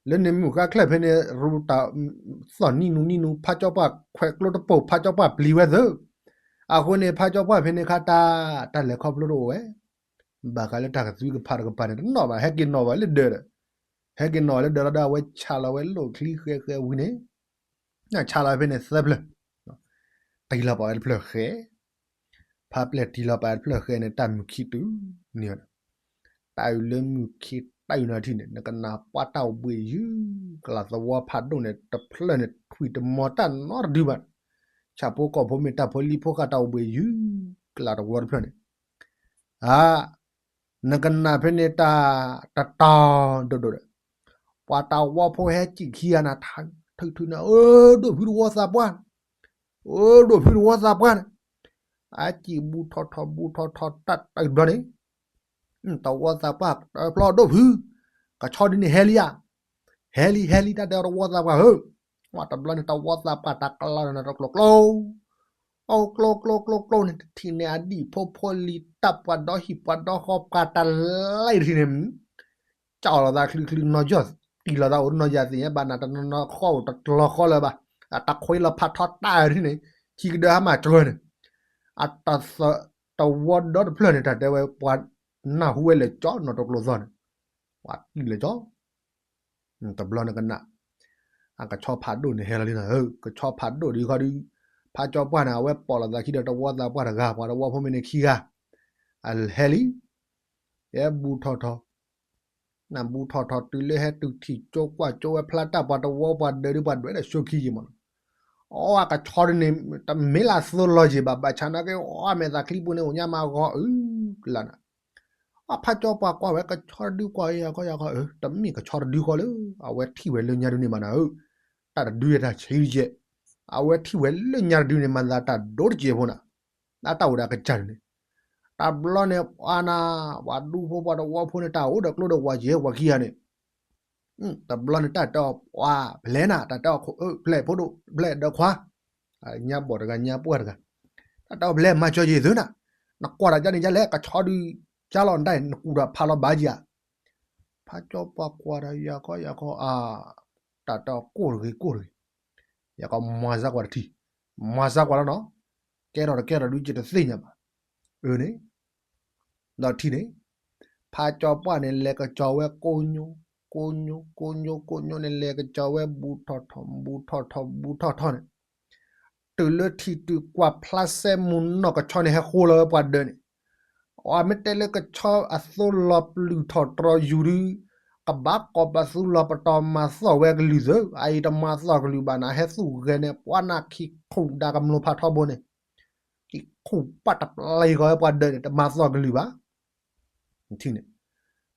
လၢန့ၣ်မုၢ်ဃါချၢၣ်ဖဲန့ၣ် ရူတၢ်သီၣ်နံၣ်နူနံၣ်နူ ဖးကၠီပှၢ်ခွဲးကျိတပိာ် ဖးကၠီပှၢ်ပျံၤဝဲသၢ, အဃိန့ၣ် ဖးကၠီပှၢ်ဖဲန့ၣ်ခါတၢ်, တၢ်လဲၤခီဖျိတအိၣ်ဝဲ, ဘၣ်ဃးလၢတၢ်ကသုကဖးတကပၤန့ၣ် တနီၣ်ဘၣ် ဟဲက့ၤနီၣ်ဘၣ်လၢဒၢးဒီး, ဟဲက့ၤနီၣ်လၢဒၢးလီၤဒီး အဝဲဆါလီၤဝဲလိၣ်ချံဃဲဃဲဝံၤန့ၣ်, ဆါလီၤဖဲန့ၣ်သၢဖျၢၣ်, တံၢ်လီၤပာ်ဝဲတဖျၢၣ်ဃဲ ဖးပျဲၢ်တံၢ်လီၤပာ်တဖျၢၣ်ဃဲန့ၣ် တၢ်မုၢ်ခံတုၤန့ၣ်, တၢ်အုးလၢမုၢ်ခံ တၢ်အံၤနီၤထံၣ်န့ၣ် နကနၣ်ပှၤတၢ်အိၣ်ဘှံးယုၢ်ကလးသဝီဖးဒိၣ်န့ၣ် တဖျၢၣ်န့ၣ် ထွံၣ်တမီၤတၢ်နီတဒုဘၣ်. ဆၣ်ဖိကီၢ်ဖိမ့ၢ်တၢ်ဖိလံၤဖိဃာ်တၢ်အိၣ်ဘှံးယုၢ် ကလးတဝီတဖျၢၣ်န့ၣ် အ နကနၣ်ဖဲန့ၣ်တၢ်တတီၤဒိၣ်ဒိၣ်ဒီး ပှၤတဝီဖိဟဲစံၣ်ခံဂၤနၤ ထုထုနၤ အၢ ဒိၣ်ဖုတဝီသးပှၢ်, အၢ ဒိၣ်ဖုတဝီသးပှၢ်န့ၣ် အစံၣ်ဘူးထီၣ်ထီၣ်ဘူးထီၣ်ထီၣ်တၢ်တဘျီန့ၣ် တဝီသးပှၢ် ဖျီဒိၣ်ဖု ကဆီဒုန့ၣ်ဟဲလံဧါ, ဟဲလံ ဟဲလံ တၢ်တဲအီၤတဝီသးပှၢ်ဧၢ, တဘျီန့ၣ် တဝီသးပှၢ်တၢ်ကျီန့ၣ်တကျိၤကျိၤ အကျိၤကျိၤကျိၤကျိၤန့ၣ် တထံၣ်န့ၣ် အဒံၣ်ဖိဖိလံၤ တၢ်ပှၤဒီဟံၣ်ပှၤဒီဃီ ပှၤတလဲတထံၣ်န့ၣ် ကၠီၣ်လီၤသးချံချံ နီၢ်ယီၢ်တံၢ်လီၤသးအိၣ် နီၢ်ယၤသ့ၣ်ညါဘၣ်နၤ တနီၤနီၤဃီအိၣ်တကျီၤဃီလၢၤဘၣ်, အတခွဲလီၤဖးထီတၢ်ထံၣ်န့ၣ် ခံကဒၢဟါမၢ်စှၢၤန့ၣ် အတသ တဝီဒီတဖျၢၣ်န့ၣ် တၢ်တဲဝဲပှၤနၢ်ဟူဝဲလဲၤကၠီနီၢ်တကျိၤသီန့ၣ် ပှၤတံၢ်လဲၤကၠီ တဘျီနကနၣ် အကဆီဖးဒိၣ်န့ၣ်ဟဲလီၤလံနီၤဧၢ, ကဆီဖးဒိၣ်ဒ်ခီဒုး ဖးကၠီပှၢ်န့ၣ် အဝဲပိာ်လိာ်သးခံဒီးတဝီသးပှၢ်တဂၤ ပှၤတဝီဖိမ့ၢ်န့ၣ်ခံဂၤ အဟဲလံ, ဟဲဘူးထီၣ်ထီၣ် နဘူးထီၣ်ထီၣ်တုၤလၢဟဲတုၤထံၣ်ကၠိကွၢ်ကၠိဝဲဖျါတၢ် ပှၤတဝီပှၤဒၢးဒုးပှၤဒွဲၣ်ဒီးဆိခံယံာ်မးနီၤ, အီအကဆီဒုန့ၣ် တမ့ၢ်လၢအသိလီၤယံာ်ဘၣ် ဘၣ်ဆၣ်နာ်က့ အီအမဲာ်သးချံပူၤန့ၣ် အိၣ်ညါမးဂီၤအုကလၢ်နၤ အဖးကၠီပှၢ်ကွၢ်ဝဲ ကဆီတဒုကွၢ်အံၤ ယၤကီယၤကီ အၢ တမ့ၢ်ကဆီတဒုဃီလၢ အဝဲထံၣ်ဝဲလၢညါဒုန့ၣ်မးနၤဧၢ, တၢ်တဒုတၢ်ဆံးတကဲး, အဝဲထံၣ်ဝဲလၢညါတဒုန့ၣ် မၤသးတၢ်ဒိတကဲးဖိနၤ, အတၢ်အိၣ်ဒီးအကစၢ်န့ၣ်, တဘျီန့ၣ် ပှၤနၤ ပှၤဒူဖိပှၤတဝီဖိန့ၣ် တၢ်အိၣ်ဒီးကျိဒီးဝၤကဲးပှၤခံဂၤန့ၣ် တဘျီန့ၣ် တၢ်တဲအီၤပှၤဖျဲးနၤ တၢ်တဲအီၤ ဖျဲးဖိဒိၣ် ဖျဲးဒီးခွါ, ညါဘီၣ်တဂၤ ညါပှၢ်တဂၤ, တၢ်တဲအီၤဖျဲးမၤစၢၤယသုနၤ, နကွၢ်တၢ်ကန့ၣ် ယလဲၣ် ကဆီဒုး ကၢ်လီၤနတၢ် နကူၣ်ဒီးဖးလီၤဘၣ်ကံဧါ, ဖးကၠီပှၢ်ကွၢ်ဒီး ယၤကီယၤကီ အ တၢ်တဲအီၤကိၢ်တဂ့ၤ ကိၢ်တဂ့ၤ, ယၤကီမၤစၢ်ကွၢ်တထံၣ်, မၤစၢ်ကွၢ်လီၤနီၤ, ကဲထီၣ်တကဲထီၣ်ဒုးကတသ့ၣ်ညါဘၣ်, အၢန့ၣ် ဒီးထံၣ်န့ၣ်, ဖးကၠီပှၢ်န့ၣ် လဲၤကစီၤဝဲကိညိ, ကိညိ ကိညိ ကိညိန့ၣ် လဲၤကစီၤဝဲဘူးထီၣ်ထီၣ် ဘူးထီၣ်ထီၣ် ဘူးထီၣ်ထီၣ်န့ၣ်, တုၤလၢထံၣ်တုၤကွၢ်ဖျါစဲမုၢ်နီၢ်ကဆီန့ၣ် ဟဲဃိလီၤဝဲပှၤဒၢးန့ၣ်, အမ့ၢ်တဲလၢကဆီအသိလီၤပျုၢ်ထီၣ်တြီၤယူၤဒုး, ကဘၣ်ကိးပသူလီၤပတီၢ်မၤသီၣ်ဝဲကလုၢ်သု, အအံၤတမၤသီၣ်ကလုၢ်ဘၣ်နၤ ဟဲသူၣ်ဂဲၤန့ၣ် ပှၤနၢ်ခံခူၣ်ဒါကမျိၤဖးထီဘိန့ၣ် ကံၣ်ခူၣ်ပၢ်တပျဲၤဃီၤဝဲပှၤဒၢးန့ၣ် တမၤသီၣ်ကလုၢ်ဘၣ်, ထံၣ်န့ၣ်,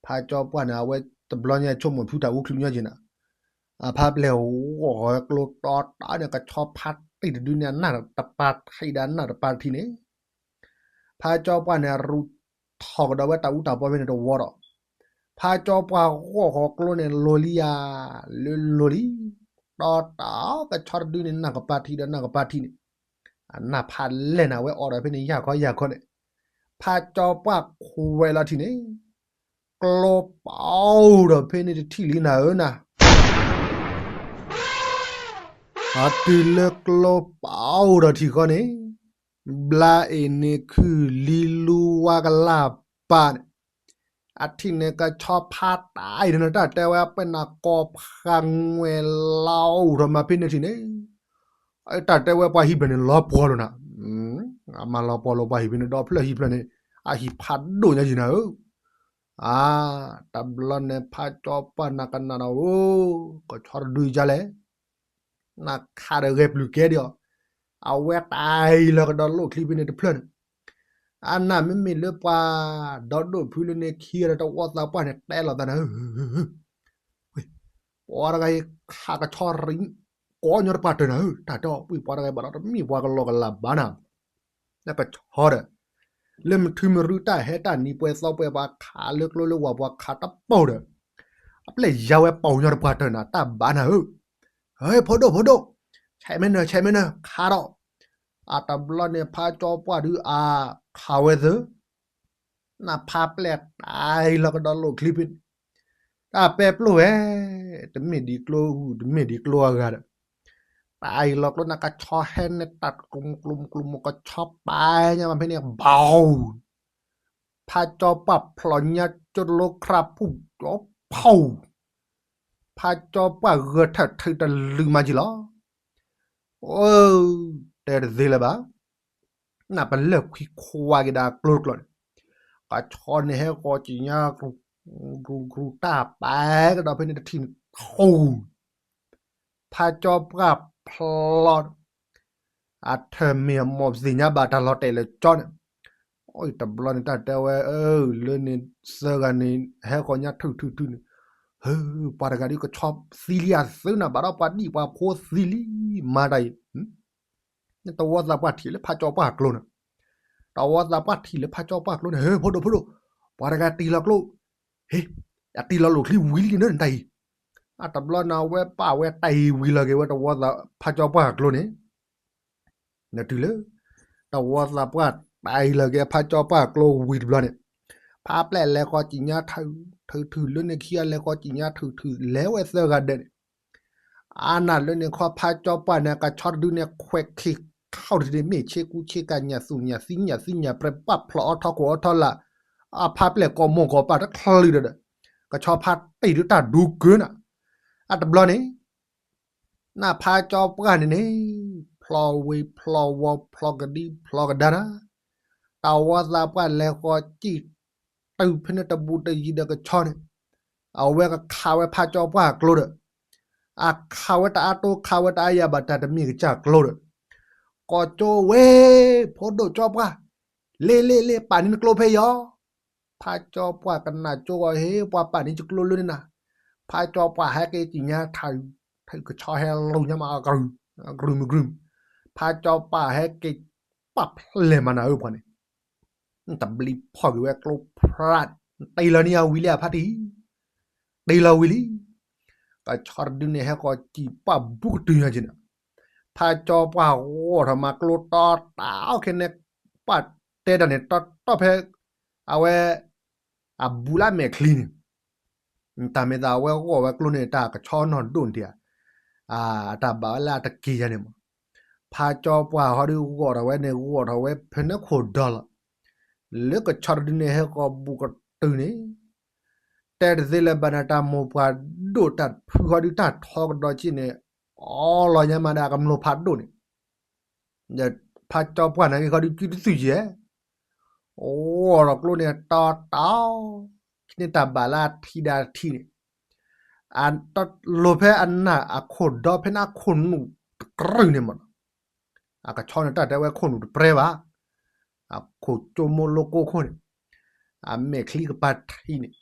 ဖးကၠီပှၢ်န့ၣ် အဝဲတဘျီညါဆိကမိၣ်ဖုတၢ်အူချုးညီက့ၤနၤ, အဖါပျဲၢ်ဂီၢ်ဂီၢ်ကျိတီတီန့ၣ် ကဆီဖါတံၢ်တဒုန့ၣ် အနၢ်တပၤထံးဒီးအနၢ်တပၤထံၣ်န့ၣ် ဖးကၠီပှၢ်န့ၣ် ရူၢ်ထီၣ်ကဒီးဝဲတၢ်အူတၢ်ပီဖဲန့ၣ်တဝီဒီး, ဖးကၠီပှၢ်ဂီၢ်ဂီၢ်ကျိန့ၣ် လိၤလံယၤ, လၢလိၤလံ, တီတီကဆီတဒုန့ၣ် နၢ်ကပၤထံးဒီးနၢ်ကပၤထံးန့ၣ်, အနၢ်ဖးလဲၢ်နၤဝဲအိၣ်ဒီးဖဲန့ၣ် ယၢ်ခီယၢ်ခီန့ၣ်, ဖးကၠီပှၢ်ခွဲးလီၤထံၣ်န့ၣ်, ကျိပအိၣ်ဒီးဖဲန့ၣ်တထံၣ်လံနၤဧၢနၤ အတုၤလၢကျိပအိၣ်ဒီးထံၣ်ဃီန့ၣ်, ဘျါအ့ၣ်န့ၣ်ခုၣ်လံလူဝါကလၢ်ပာ်န့ၣ်, အထံၣ်န့ၣ်ကဆီဖါတံၢ်အံၤန့ၣ် တၢ်တဲဝဲပှဲၤနၤကိးဖးငွဲၣ်လီၤအိၣ်ထီၣ်မၤဖဲန့ၣ်ထံၣ်န့ၣ်, တၢ်တဲဝဲပှၤဟံၣ်ဖျၢၣ်န့ၣ်လီၤပှီၤလိာ်နၤ, အမၤလီၤပှီၤလိာ်ပှၤဟံၣ်ဖျၢၣ်န့ၣ် ဒီဖျၢၣ်ဟံၣ်ဖျၢၣ်န့ၣ် အဟံၣ်ဖးဒိၣ်ညါယံၤနၤဧၢ အါ, တဘျီန့ၣ်ဖးကၠီပှၢ်နၤကနၣ်ဒီး အိၣ်, ကဆီတဒုယါလဲၣ်, နခးဒီးဂဲၤပျုၢ်ကဲဒံးအီၤ, အဝဲတၢ်အံၤလီၤကဒီးလိၣ်ချံဖဲန့ၣ်တဖျၢၣ်န့ၣ်, အနၢ်မ့မ့ၢ်လၢပှၤဒီဒိၣ်ဖုလၢန့ၣ်ခံဂၤဒီးတဝီသးပှၢ်န့ၣ် တဲလိာ်သးနၤဧၢ ပှၤတဂၤအံၤခးကဆီရံ, ကိးညီတပှၢ်တၢၢ်နၤဧၢ, တၢ်တဲအီၤ ပှၤတဂၤအံၤဘၣ်ဒီးတမ့ၢ်ပှၤကလီကလးဘၣ်နၤ, လၢကဆီဒီး, လၢမထုမရူတၢ်ဟဲတၢ်နံၤပှဲၤသီပှဲၤပှၤခးလၢကျိလၢဝၤပှၤခးတပိာ်ဒီး, အပျဲၢ်ယါဝဲပိာ်ညီတပှၢ်တၢၢ်နၤ တၢ်ဘၣ်နၤဧၢ, ဟဲ ဖိဒိၣ်ဖိဒိၣ်, ဆဲးမဲနၢၤ ဆဲးမဲနၢၤ ခးဒီး, အတဘျီန့ၣ်ဖးကၠီပှၢ်ဒုးအါ, ခးဝဲသၢ နဖးပျဲၢ်တၢ်အံၤလီၤကဒီးလိၣ်ချံဖဲန့ၣ်, တၢ်ပဲပျိၢ်ဝဲ, တမ့ၢ်ဒ်ကျိဂုၢ် တမ့ၢ်ဒ်ကျိအဂၤဒီး, တၢ်အံၤလီၤကျိနၤ ကဆီဟဲန့ၣ်တၢ်ကျိၤကျိၤကျိၤ ကဆီပာ်ညါမးဖဲန့ၣ် ဘီ, ဖးကၠီပှၢ်ဖျိးညါကၠိတလိခရၣ်ဖူၣ်ကၠီဖီ, ဖးကၠီပှၢ်ဂဲၤထၢၣ်ထုးတလုာ်မးက့ၤလီၤ. အိ, တဲတသ့လၢၤဘၣ်. နပလၢၢ်ခွံခွါက့ၤဒၣ်ကျိတကျိၤန့ၣ်, ကဆီန့ၣ်ဟဲဂီၤက့ၤညါကျိၤ ကရူၢ်ကရူၢ်တၢ်ပာ်ကဒီးဖဲန့ၣ်တထံၣ်န့ၣ် ထူၣ် ဖးကၠီပှၢ်ဖျီ အထၢၣ်မ့ၢ်အမိၢ်သ့ၣ်ညါဘၣ်တၢ်လီၤတဲာ်လၢကၠီန့ၣ်, အတဘျီန့ၣ်တၢ်တဲဝဲ လၢန့ၣ်သၢဂၤန့ၣ် ဟဲဃီၤညါထုးထုးထုးန့ၣ်, ဟၢ ပှၤတဂၤဒုးကဆီသံလံအသုနၤ ဘၣ်ဒီးပှၤဒံၣ်ပှၤဖိသံလံ, မၤတၢ်အံၤ တဝီသးပှၢ်ထံၣ်လၢဖးကၠီပှၢ်ကျိန့ၣ်, တဝီသးပှၢ်ထံၣ်လၢဖးကၠီပှၢ်ကျိန့ၣ် ဟၢ ဖိဒိၣ်ဖိဒိၣ်, ပှၤတဂၤတ့ၢ်လီၤကျိ, ဟ့ၣ် အတ့ၢ်လီၤလိာ်ချံဝံၤလံန့ၣ်တၢ်အံၤ, အတဘျီန့ၣ် အဝဲပာ်ဝဲတ့ၢ်ဝံၤလီၤက့ၤဝဲတဝီသးဖးကၠီပှၢ်ကျိန့ၣ် နတုၤလၢ တဝီသးပှၢ်တ့ၢ်လီၤက့ၤဖးကၠီပှၢ်ကျိဝံၤတဘျီန့ၣ်, ဖးပျဲၢ်လဲၤဃီၤကံၣ်ညါထုးထုး လၢန့ၣ်ခံဂၤလဲၤဃီၤကံၣ်ညါထုးထုး လဲၤဝဲသၢဂၤဒဲးန့ၣ်, အါနၢ်လၢန့ၣ်ခီဖးကၠီပှၢ်န့ၣ် ကဆီတဒုန့ၣ် ခွဲးခံခီၣ်တဒုန့ၣ် မ့ၢ်ဆ့ကူဆ့ကၤညၣ်သူၣ်ညၣ်သံညၣ်သံညၣ်ပြဲး ပာ်ဖျိးအီထီခိၣ်အီထီလာ်, အဖးပျဲၢ်ကိးမိၢ်ကိးပၢ်တချုးဒီး ကဆီဖးတ့ၢ်ဒုတၢ်ဒိကၢနၤ, အတဘျီန့ၣ် နဖးကၠီပှၢ်န့ၣ်န့ၣ် ဖျီဝ့ၤဖျီဝီၤ ဖျီကဒံဖျီကဒါနၤ, တဝီသးပှၢ်လဲၤဃီၤကံၣ်တုးဖဲန့ၣ်တဘူးတယံၤဒီးကဆီန့ၣ်, အဝဲကခးဝဲဖးကၠီပှၢ်ကျိဒီး, အခးဝဲတအါတိခးဝဲတအါယၤဘၣ်တၢ်တမ့ၢ်ကစၢ်ကျိဒီး, ကိးကၠိဝဲ ဖိဒိၣ်ကၠီပှၢ်, လ့လ့လ့ ပာ်န့ၢ်နကျိဖဲအံၤ, ဖးကၠီပှၢ်ကနၣ်ကၠိဂီၤ ဟ့ၣ် ပှၤပာ်န့ၢ်ယကျိလၢန့ၣ်နၤ, ဖးကၠီပှၢ်ဟဲက့ၤကံၣ်ညါထုး ထုး ကဆီဟဲလူၤညါမး ကရုၢ်မုၢ်ကရုၢ်, ဖးကၠီပှၢ်ဟဲက့ၤ ပာ်ဖျဲၣ်မးနၤဧၢပှၤန့ၣ်, တဘျံးဖီၣ်က့ၤဝဲကျိဖး, တ့ၢ်လီၤန့ၢ်ယၤဝံၤလံအဖါတံၢ်, တ့ၢ်လီၤဝံၤလံ, ကဆီတဒုန့ၣ်ဟဲဃီၤကံၣ်ပာ်ဘူးကတုၤညါက့ၤနၤ, ဖးကၠီပှၢ်ဂီၢ်ထီၣ်မၤကျိတီတီခဲန့ၣ်, ပှၤတဲတၢ်န့ၣ် တီတီဖဲ အဝဲ အဘူးလၢအမဲာ်ချံန့ၣ်, တၢ်မ့ၢ်သးအဝဲဂီၢ်ဝဲကျိန့ၣ် တၢ်ကဆီနီၢ်ဒိၣ်န့ၣ်တဧါ, အတၢ်ဘၣ်ဝဲလၢအတက့ၤယၤန့ၣ်မး, ဖးကၠီပှၢ်ဟီဒုးဂီၢ်ထီၣ်ဝဲန့ၣ် ဂီၢ်ထီၣ်ဝဲဖဲန့ၣ်ခိၣ်ဒီလီၤ, လၢကဆီတဒုန့ၣ်ဟဲဃီၤဘူးကတုၤန့ၣ်, တဲတသ့လၢၤဘၣ်န့ၣ် တၢ်မိၢ်ပှၢ်ဒိၣ်တၢ်ဖုဟီဒုးတၢ်ထီကဒီးက့န့ၣ်, အီလီၤညါမးဒီးအကမျိၢ်ဖးဒိၣ်န့ၣ် ဒီးဖးကၠီပှၢ်န့ၣ်က့ၤခီဒုး ကုတသုၣ်ယဲၢ်, အိၣ်ဒီးကျိန့ၣ်တီတီ, န့ၣ်တၢ်ဘၣ်လၢအထံၣ်ဒီးအထံၣ်န့ၣ်, အတလိၤဖဲအနၢ်အခိၣ်ဒီဖဲန့ၣ်အခိၣ်နူာ်တကြုာ်န့ၣ်မး, အကဆီန့ၣ်တၢ်တဲဝဲခိၣ်နူာ်တပြဲဘၣ်, အခိၣ်ကၠိမိၢ်လိကိၢ်ခိၣ်န့ၣ်, အမဲာ်ချံကပၤထံးန့ၣ်,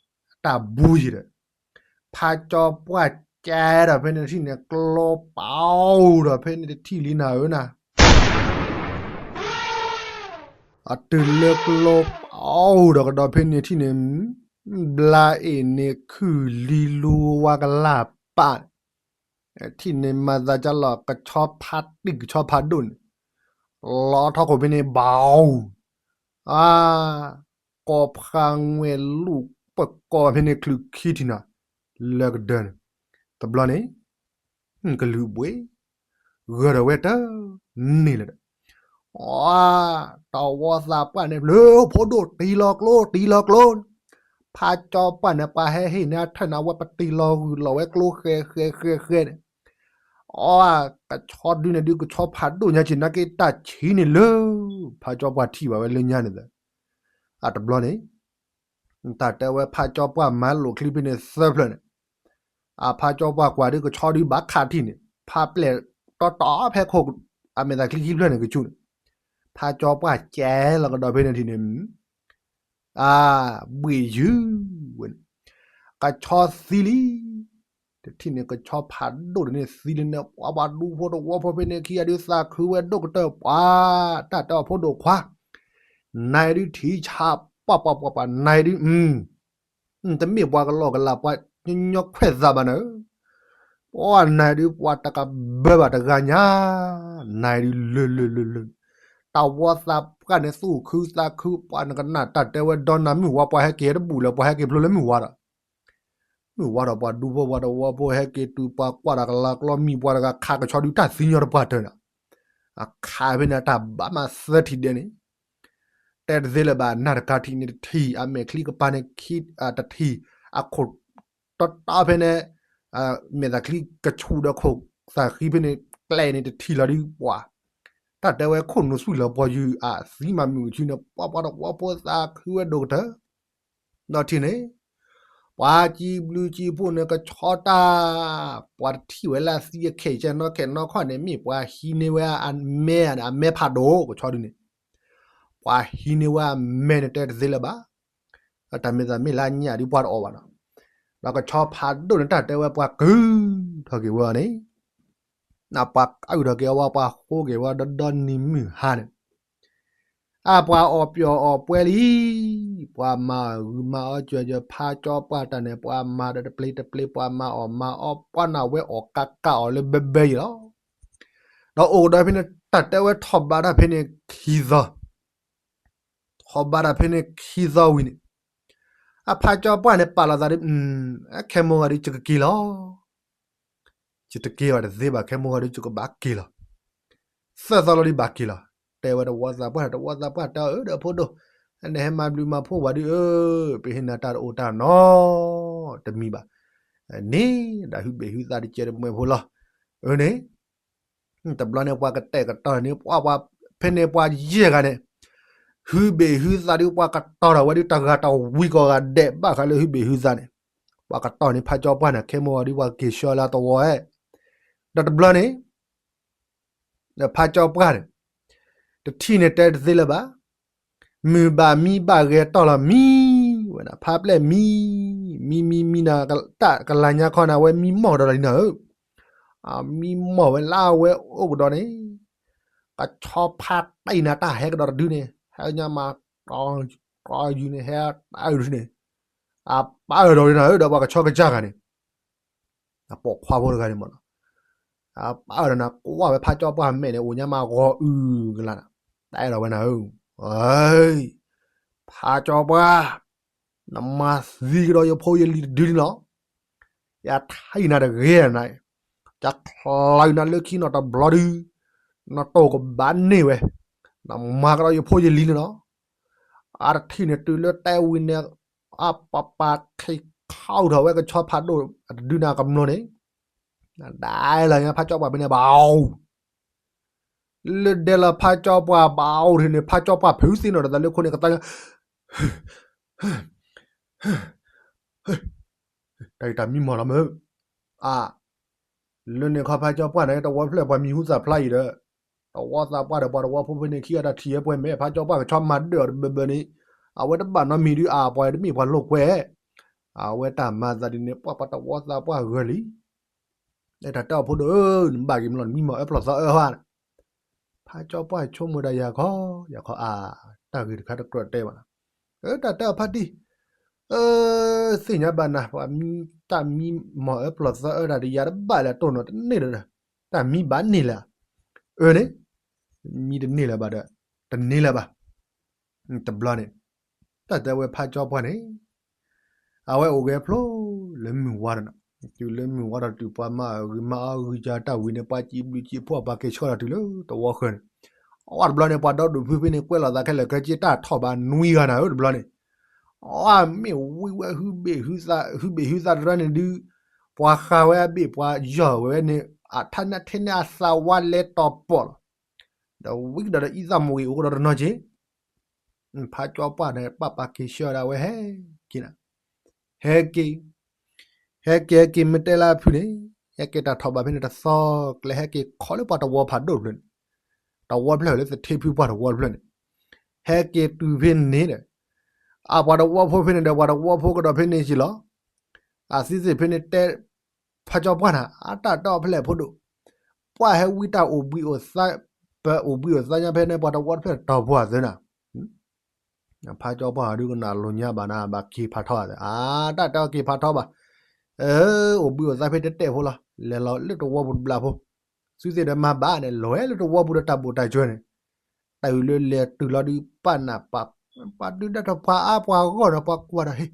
တၢ်ဘူးယံၤဒီး ဖးကၠီပှၢ်ကဲဒီးဖဲန့ၣ်တထံၣ်န့ၣ် ကျိပအိၣ်ဒီးဖဲန့ၣ်တထံၣ်လံနၤဧၢနၤ, အတုၤလၢကျိပအိၣ်ဒီးကဒီးဖဲန့ၣ်တထံၣ်န့ၣ်, ဘျါအ့ၣ်န့ၣ်ခုၣ်လံလူဝါကလၢ်ပာ်, ထံၣ်န့ၣ်မၤသးကလီၤ ကဆီဖးတံၢ်ကဆီဖးဒိၣ်န့ၣ်, လီၤထီၣ်ခိၣ်ဖဲန့ၣ်ဘၣ်, အါ ကိးဖးငွဲၢ်လူၢ်ပၢၢ်ကိးဖဲန့ၣ်ချုးခံထံၣ်နၤ, လၢကဒၢန့ၣ်, တဘျီန့ၣ်, ကလုာ်ဘှ့ၣ်, ဂၢၢ်ဒီးဝဲတန့ၢ်လၢၤဒီး, အါ တဝီသးပှၢ်န့ၣ် လၢဖိဒိၣ်တ့လီၤကျိ တ့လီၤကျိ, ဖးကၠီပှၢ်န့ၣ် ပှၤဟဲဟ့ၣ်န့ၢ်အထၢၣ်န့ၣ် အဝဲပတ့လီၤဂုာ်လီၤဝဲကျိဃဲဃဲဃဲဃဲန့ၣ်, အါ ကဆီဒုန့ၣ်ဒုးကဆီဖးဒိၣ်ညါက့ၤ နာ်က့တၢ်ဆံးန့ၣ်လၢ ဖးကၠီပှၢ်ထံၣ်ဘၣ်ဝဲလၢညါန့ၣ်သၢ, အတဘျီန့ၣ်, တၢ်တဲဝဲဖးကၠီပှၢ်မၤလိာ်ချံဖဲန့ၣ်သၢဖျၢၣ်န့ၣ်, အဖးကၠီပှၢ်ကွၢ်ဒုးကဆီဒုးဘၣ်ခးထံၣ်န့ၣ် ဖးပျဲၢ်တီတီဖဲခိၣ်, အမဲာ်သးချံခံဖျၢၣ်န့ၣ်ကဆူၣ်န့ၣ်, ဖးကၠီပှၢ်ကဲလီၤကဒီးဖဲန့ၣ်ထံၣ်န့ၣ် အါ ဘှ့ၣ်ယုၢ်ဝဲန့ၣ်, ကဆီသံလံ, တထံၣ်န့ၣ် ကဆီဖးဒိၣ်တန့ၣ်သံလံန့ၣ် ပှၤပှၤဒူဖိတဝီဖိဖဲန့ၣ်ခံဂၤဒုးသးခုဝဲဒိၣ်ကတၢၢ်ပှၤ, တၢ်တဲအီၤဖိဒိၣ်ခွါ, နၤဒုးထံၣ်ဆးပှၤပှၤပှၤပှၤ နၤဒုး တမ့ၢ်ပှၤကလီကလးပှၤညီညီခွဲးသးဘၣ်နၤဧၢ, ပှၤနၤဒုးပှၤတကဘၢဘၣ်တဂၤညါ, နၤဒုးလၢလၢလၢလၢ, တၢ်ဝီသးပှၢ်န့ၣ်သူၣ်ခုသးခု ပှၤနကနၣ်တၢ်တဲဝဲဒီးနၤမုၢ်ဝါ ပှၤဟဲက့ၤတဘူၣ်လၢၤ ပှၤဟဲက့ၤဖျိလၢမုၢ်ဝါဒီး မုၢ်ဝါဒီးပှၤဒူဖိပှၤတဝီဖိဟဲက့ၤတုၤ ပှၤကွၢ်တၢ်ကလၤကျီမံၤ ပှၤတဂၤခးကဆီဒုးတၢ်သံညီတပှၢ်တၢၢ်န့ၣ်, အခးဖဲန့ၣ် တၢ်ဘၣ်မၤသၢထံၣ်ဒဲးန့ၣ်, တဲတသ့လၢၤဘၣ် နၢ်တကါထံၣ်န့ၣ်တထံၣ် အမဲာ်ချံကပၤန့ၣ်ခံတထံၣ်, အခိၣ်တီတီဖဲန့ၣ်, မဲာ်သးချံကဆူၣ်ဒီးခိၣ်သးဃံဖဲန့ၣ်ကျဲန့ၣ်တထံၣ်လီၤဒုးပှၤ, တၢ်တဲဝဲခိၣ်နူာ်သွံၣ်လီၤပှၤယုၢ်အသံမးမုၢ်ဆူန့ၣ် ပှၤပှၤတဝီဖိသးခုဝဲဒိၣ်ကတၢၢ် ဒီးထံၣ်န့ၣ်, ပှၤစံးဘျုးစံးဖှိၣ်န့ၣ် ကဆီတၢ်, ပှၤတထံၣ်ဝဲလၢအသံအခဲအံၤ နီၢ်ခဲနီၢ်ခီၣ်န့ၣ် မ့ၢ်ပှၤဟံးန့ၢ်ဝဲအမဲ, အမဲဖးဒိၣ် ကဆီဒုန့ၣ်, ပှၤဟံးန့ၢ်ဝဲအမဲန့ၣ် တဲတသ့လၢၤဘၣ်. တၢ်မ့ၢ်သးမ့ၢ်လၢညၣ်ဒုးပှၤတအီၣ်ဘၣ်နီၤ. ဒီးကဆီဖးဒိၣ်န့ၣ် တၢ်တဲဝဲပှၤကုၢ်ထီၣ်က့ၤဝဲအီၤန့ၣ်, ပှၤကုၢ်ထီၣ်က့ၤအီၤဝဲ ပှၤဃိက့ၤဝဲဒီဒီနံၤမုၢ်ဟါန့ၣ်, အါ ပှၤအီၣ်ပျီၣ်အီၣ်ပှဲၤလံ, ပှၤမၤဂုာ်မၤအီၣ်စၢၤယၢၤ ဖါကၠီပှၢ်တၢ်န့ၣ် ပှၤမၤဒီးတပျ့ၤတပျ့ၤ ပှၤမၤအီၣ်မၤအီ ပှၤနၢ်ဝဲအီၣ်ကးကးအီၤလၢဘဲဘဲယံၤလီၤ. ဒီးအိၣ်ကဒီးဖဲန့ၣ် တၢ်တဲဝဲထီၣ်ဘးတၢ်ဖဲန့ၣ်ခံသီ, ထီၣ်ဘးတၢ်ဖဲန့ၣ်ခံသီဝံၤန့ၣ်, အဖါကၠီပှၢ်န့ၣ် ပာ်လီၤသးဒ်, ခဲမိၢ်ဂၤဒ်ယကက့ၤလီၤ. ယတက့ၤဘၣ်တသ့ဘၣ် ခဲမိၢ်ဂၤဒ်ယကဘၣ်က့ၤလီၤ. သၢသီလီၤဒ်ဘၣ်က့ၤလီၤ. တဲဝဲတဝီသးပှၢ် တဝီသးပှၢ်တဲအီၤ အၢ ဒီးဖိဒိၣ်, နဟဲမၤဘျုးမၤဖှိၣ်ဝဲဒ်အၢ, ပဟ့ၣ်နၤတၢ်တအိၣ်တၢ်နီတမံၤဘၣ်. န့ၣ် ဒၣ်ဟုဘ့ၣ်ဟုသးတကဲးတမှဲဖိလီၤ. အၢန့ၣ် တဘျီန့ၣ် ပှၤကတဲာ်ကတီၤန့ၣ် ပှၤဖဲန့ၣ်ပှၤယဲၢ်ဂၤန့ၣ်, ဟုဘ့ၣ်ဟုသးဒ်ပှၤကတီၤထီၣ်ဝဲဒ်တဂၤတဝံၤကီၢ်ဂၤဒဲးဘၣ်ဃးလၢဟုဘ့ၣ်ဟုသးန့ၣ်, ပှၤကတီၤန့ၣ် ဖါကၠီပှၢ်န့ၣ် ခဲမိၢ်ဂၤဒ်ပှၤက့ၤဆှၢလၢတဝီဧဲ, ဒီးတဘျီန့ၣ် ဖါကၠီပှၢ်န့ၣ် တထံၣ်န့ၣ်တဲတသ့လၢၤဘၣ်. မုၢ်ဘၣ်မံဘၣ်ဂဲၤတီၢ်လီၤမံဝဲဒၣ် ဖါပျဲၢ်မံ, မံမံမံနၤ တၢ်ကလၤညါခီန့ၣ် အဝဲမံမီၢ်ကဒီးလီၤလံနၤဧၢ, အမံမီၢ်ဝဲလၢအဝဲအိၣ်ကဒီးန့ၣ်, ကဆီဖါတံၢ်နၤတၢ်ဟဲကဒီးတဒုန့ၣ် ဟဲညါမး တယူၤန့ၣ် ဟဲတၢ်အုၣ်န့ၣ် အပၢ်အၢၣ်ဒီးလံနၤဧၢ ဒီးပှၤကဆီကစၢ်ဂၤန့ၣ် အပိာ်ခွါဖိတဂၤန့ၣ်မးနီၤ, အပၢ်အၢၣ်ဒီးနၤ ကွၢ်ဝဲဖါကၠီပှၢ်မဲာ်န့ၣ် အိၣ်ညါမးဂီၤအုၣ်ကလါနၤ, တၢ်အဲၣ်ဒိးဝဲနၤဧၢ, ဖါကၠီပှၢ်, နမၤသံကဒီးယဖိယလံၤတဒုန့ၣ်လီၤ. ယထံၣ်နၤတဂ့ၤနၤ, ယချၢနၤလၢခံနီၤတဘျီဒု, နတိၢ်ကဘၣ်န့ၢ်ဝဲ, နမၤကဒီးယဖိယလံၤန့ၣ်လီၤ. အတထံၣ်န့ၣ်တုၤလၢတဲဝံၤန့ၣ်, အပပာ်ခ့ခီထီၣ်ဝဲကဆီဖးဒိၣ်တဒုန့ၣ်အကမျိၤန့ၣ်, ဒၣ်လၢညါဖါကၠီပှၢ်ဖဲန့ၣ်ဘၣ်အိၣ်, လၢဒဲလီၤဖါကၠီပှၢ်ဘၣ်အိၣ်ထံၣ်န့ၣ် ဖါကၠီပှၢ်ဖုးသ့ၣ်နီၣ်ဒီးသးလၢခိန့ၣ်ကသါညါ တၢ်ဂ့ၢ်တၢ်မံမီၢ်လီၤမၢ်, အါ, လၢန့ၣ်ခီဖါကၠီပှၢ်န့ၣ် တဝီဖျၢၣ်ပှၤမံၤဟူသၣ်ဖျါအံၤဒီး, တဝီသးပှၢ်ဒီးပှၤတဝီဖိဖဲန့ၣ်ခံဂၤတၢ်ထံၣ်ဝဲပှဲၤမဲာ် ဖါကၠီပှၢ်ကဆီမၤဒၢၣ်အီၤတဘၢဘၢန့ၣ်, အဝဲတဘၣ်နီတမံၤဒုး အါ ပှၤတမ့ၢ်ပှၤလိာ်ကွဲ, အဝဲတၢ်မၤသးဒ်န့ၣ် ပှၤပှၤတဝီသးပှၢ်ဂၢၢ်လံ တၢ်တဲအီၤဖိဒိၣ်ဧၢ, နဘၣ်က့ၤမလီၤ နမံမီၢ်အၢပျီၢ်သီအၢဟါ, ဖါကၠီပှၢ်ဆိကမိၣ်ဒၣ်ယၤခီ, ယၤခီအါ, တၢ်ဂ့ၢ်တခါတကြၢးတဲဘၣ်နီၤ, အၢ တၢ်တဲအီၤဖါတံၢ်, အၢ သ့ၣ်ညါဘၣ်နၤ ပှၤမံတၢ်မံမီၢ်အၢပျီၢ်သီအၢတၢ်ဒီးယၤတဘၣ်လၢတိၢ်နီၤတန့ၢ်ဒီး, တၢ်မံဘၣ်န့ၢ်လၢၤ, အၢန့ၣ်, မံတန့ၢ်လၢၤဘၣ်ဒီး, တန့ၢ်လၢၤဘၣ်, တဘျီန့ၣ်, တၢ်တဲဝဲဖါကၠီပှၢ်န့ၣ် အဝဲအိၣ်ဂဲၤဖျိလၢမုၢ်ဝါဒီးနီၤ, တုၤလၢမုၢ်ဝါဒီးတုၤပှၤမၤအဂ့ၤမၤအီဂံၢ်ကၢတၢ်ဝံၤန့ၣ် ပှၤစံးဘျုးစံးဖှိၣ်ပှၤက့ၤဆှၢလီၤတုၤလၢတဝီဃၢၤန့ၣ်, အဝဲတဘျီန့ၣ် ပှၤဒီဒူၣ်ဖုဖဲန့ၣ် ကွဲးလီၤသးခဲလၢာ်ခဲဆ့တၢ်ထီၣ်ဘးနွံဂၤနၤဧၢတဘျီန့ၣ်, အဝဲမ့ၢ်ဝံဝဲဟုဘ့ၣ်ဟုသးတရၢန့ၣ်ဒုး, ပှၤဃးဝဲအဘ့ၣ်ပှၤယီၢ်ဝဲန့ၣ်, အထါနါထဲန့ၣ်အသးဝါလဲၤတီၤပီၣ်လီၤ, ဒီးဝံကဒီးဒီးအံသၣ်မူၤဂ့ၤအိၣ်ကဒီးတနီၤက့ ဖါကၠီပှၢ်န့ၣ် ပာ်ပာ်က့ၤဆှၢဒၣ်ဝဲဟဲက့ၤနၤ, ဟဲက့ၤ, ဟဲက့ၤဟဲက့ၤမ့ၢ်တဲလၢအဖုၣ်န့ၣ်, ဟဲက့ၤတၢ်ထီၣ်ဘးဖဲန့ၣ်တသီကျဲ ဟဲက့ၤခီလၢပှၤတဝီဖးဒိၣ်တဖျၢၣ်န့ၣ်, တဝီတဖျၢၣ်လၢသထ့ဖုပှၢ်တဝီတဖျၢၣ်န့ၣ်, ဟဲက့ၤတုၤဖဲန့ၣ်ဒီး, အပှၤတဝီဖိဖဲန့ၣ်ဒီး ပှၤတဝီဖိကဒီးဖဲန့ၣ်က့လီၤ, အသုသ့ၣ်ဖဲန့ၣ်တဲ ဖါကၠီပှၢ်နၤ အတၢ်တီဖဲလဲၣ်ဖိဒိၣ်, ပှၢ်ဟဲဝံတၢ်အိၣ်ဘှံးအိၣ်သါ, ပအိၣ်ဘှံးအိၣ်သါညါဖဲန့ၣ် ပှၤတဝီတဖျၢၣ်တီၢ်ပှၢ်သၢနၤ, ဖါကၠီပှၢ်ဒုးကနၣ်လိာ်ညါဘၣ်နၤ ဘၣ်က့ၤဖးထီသး အါ တၢ်တဲအီၤက့ၤဖးထီဘၣ်, အၢ အိၣ်ဘှံးအိၣ်သါဖဲတတဲာ်ဖိလီၤ လဲၤလီၤလၢတဝီပူၤတဘျီဖိ, သုသ့ၣ်ဒီးမၤဘၣ်န့ၣ် လဲၤလၢတဝီပူၤဒီးတၢ်ဘိၣ်တၢ်စၢၤန့ၣ်, တၢ်အုၣ်လၢလဲၤတုၤလီၤဒုးပာ်နၢ်ပာ်, ပှၤဒုးဒၣ်ထီၣ်ပှၤအါပှၤဂီၢ်ဒီးပှၤကွၢ်ဒီးဟ့ၣ်,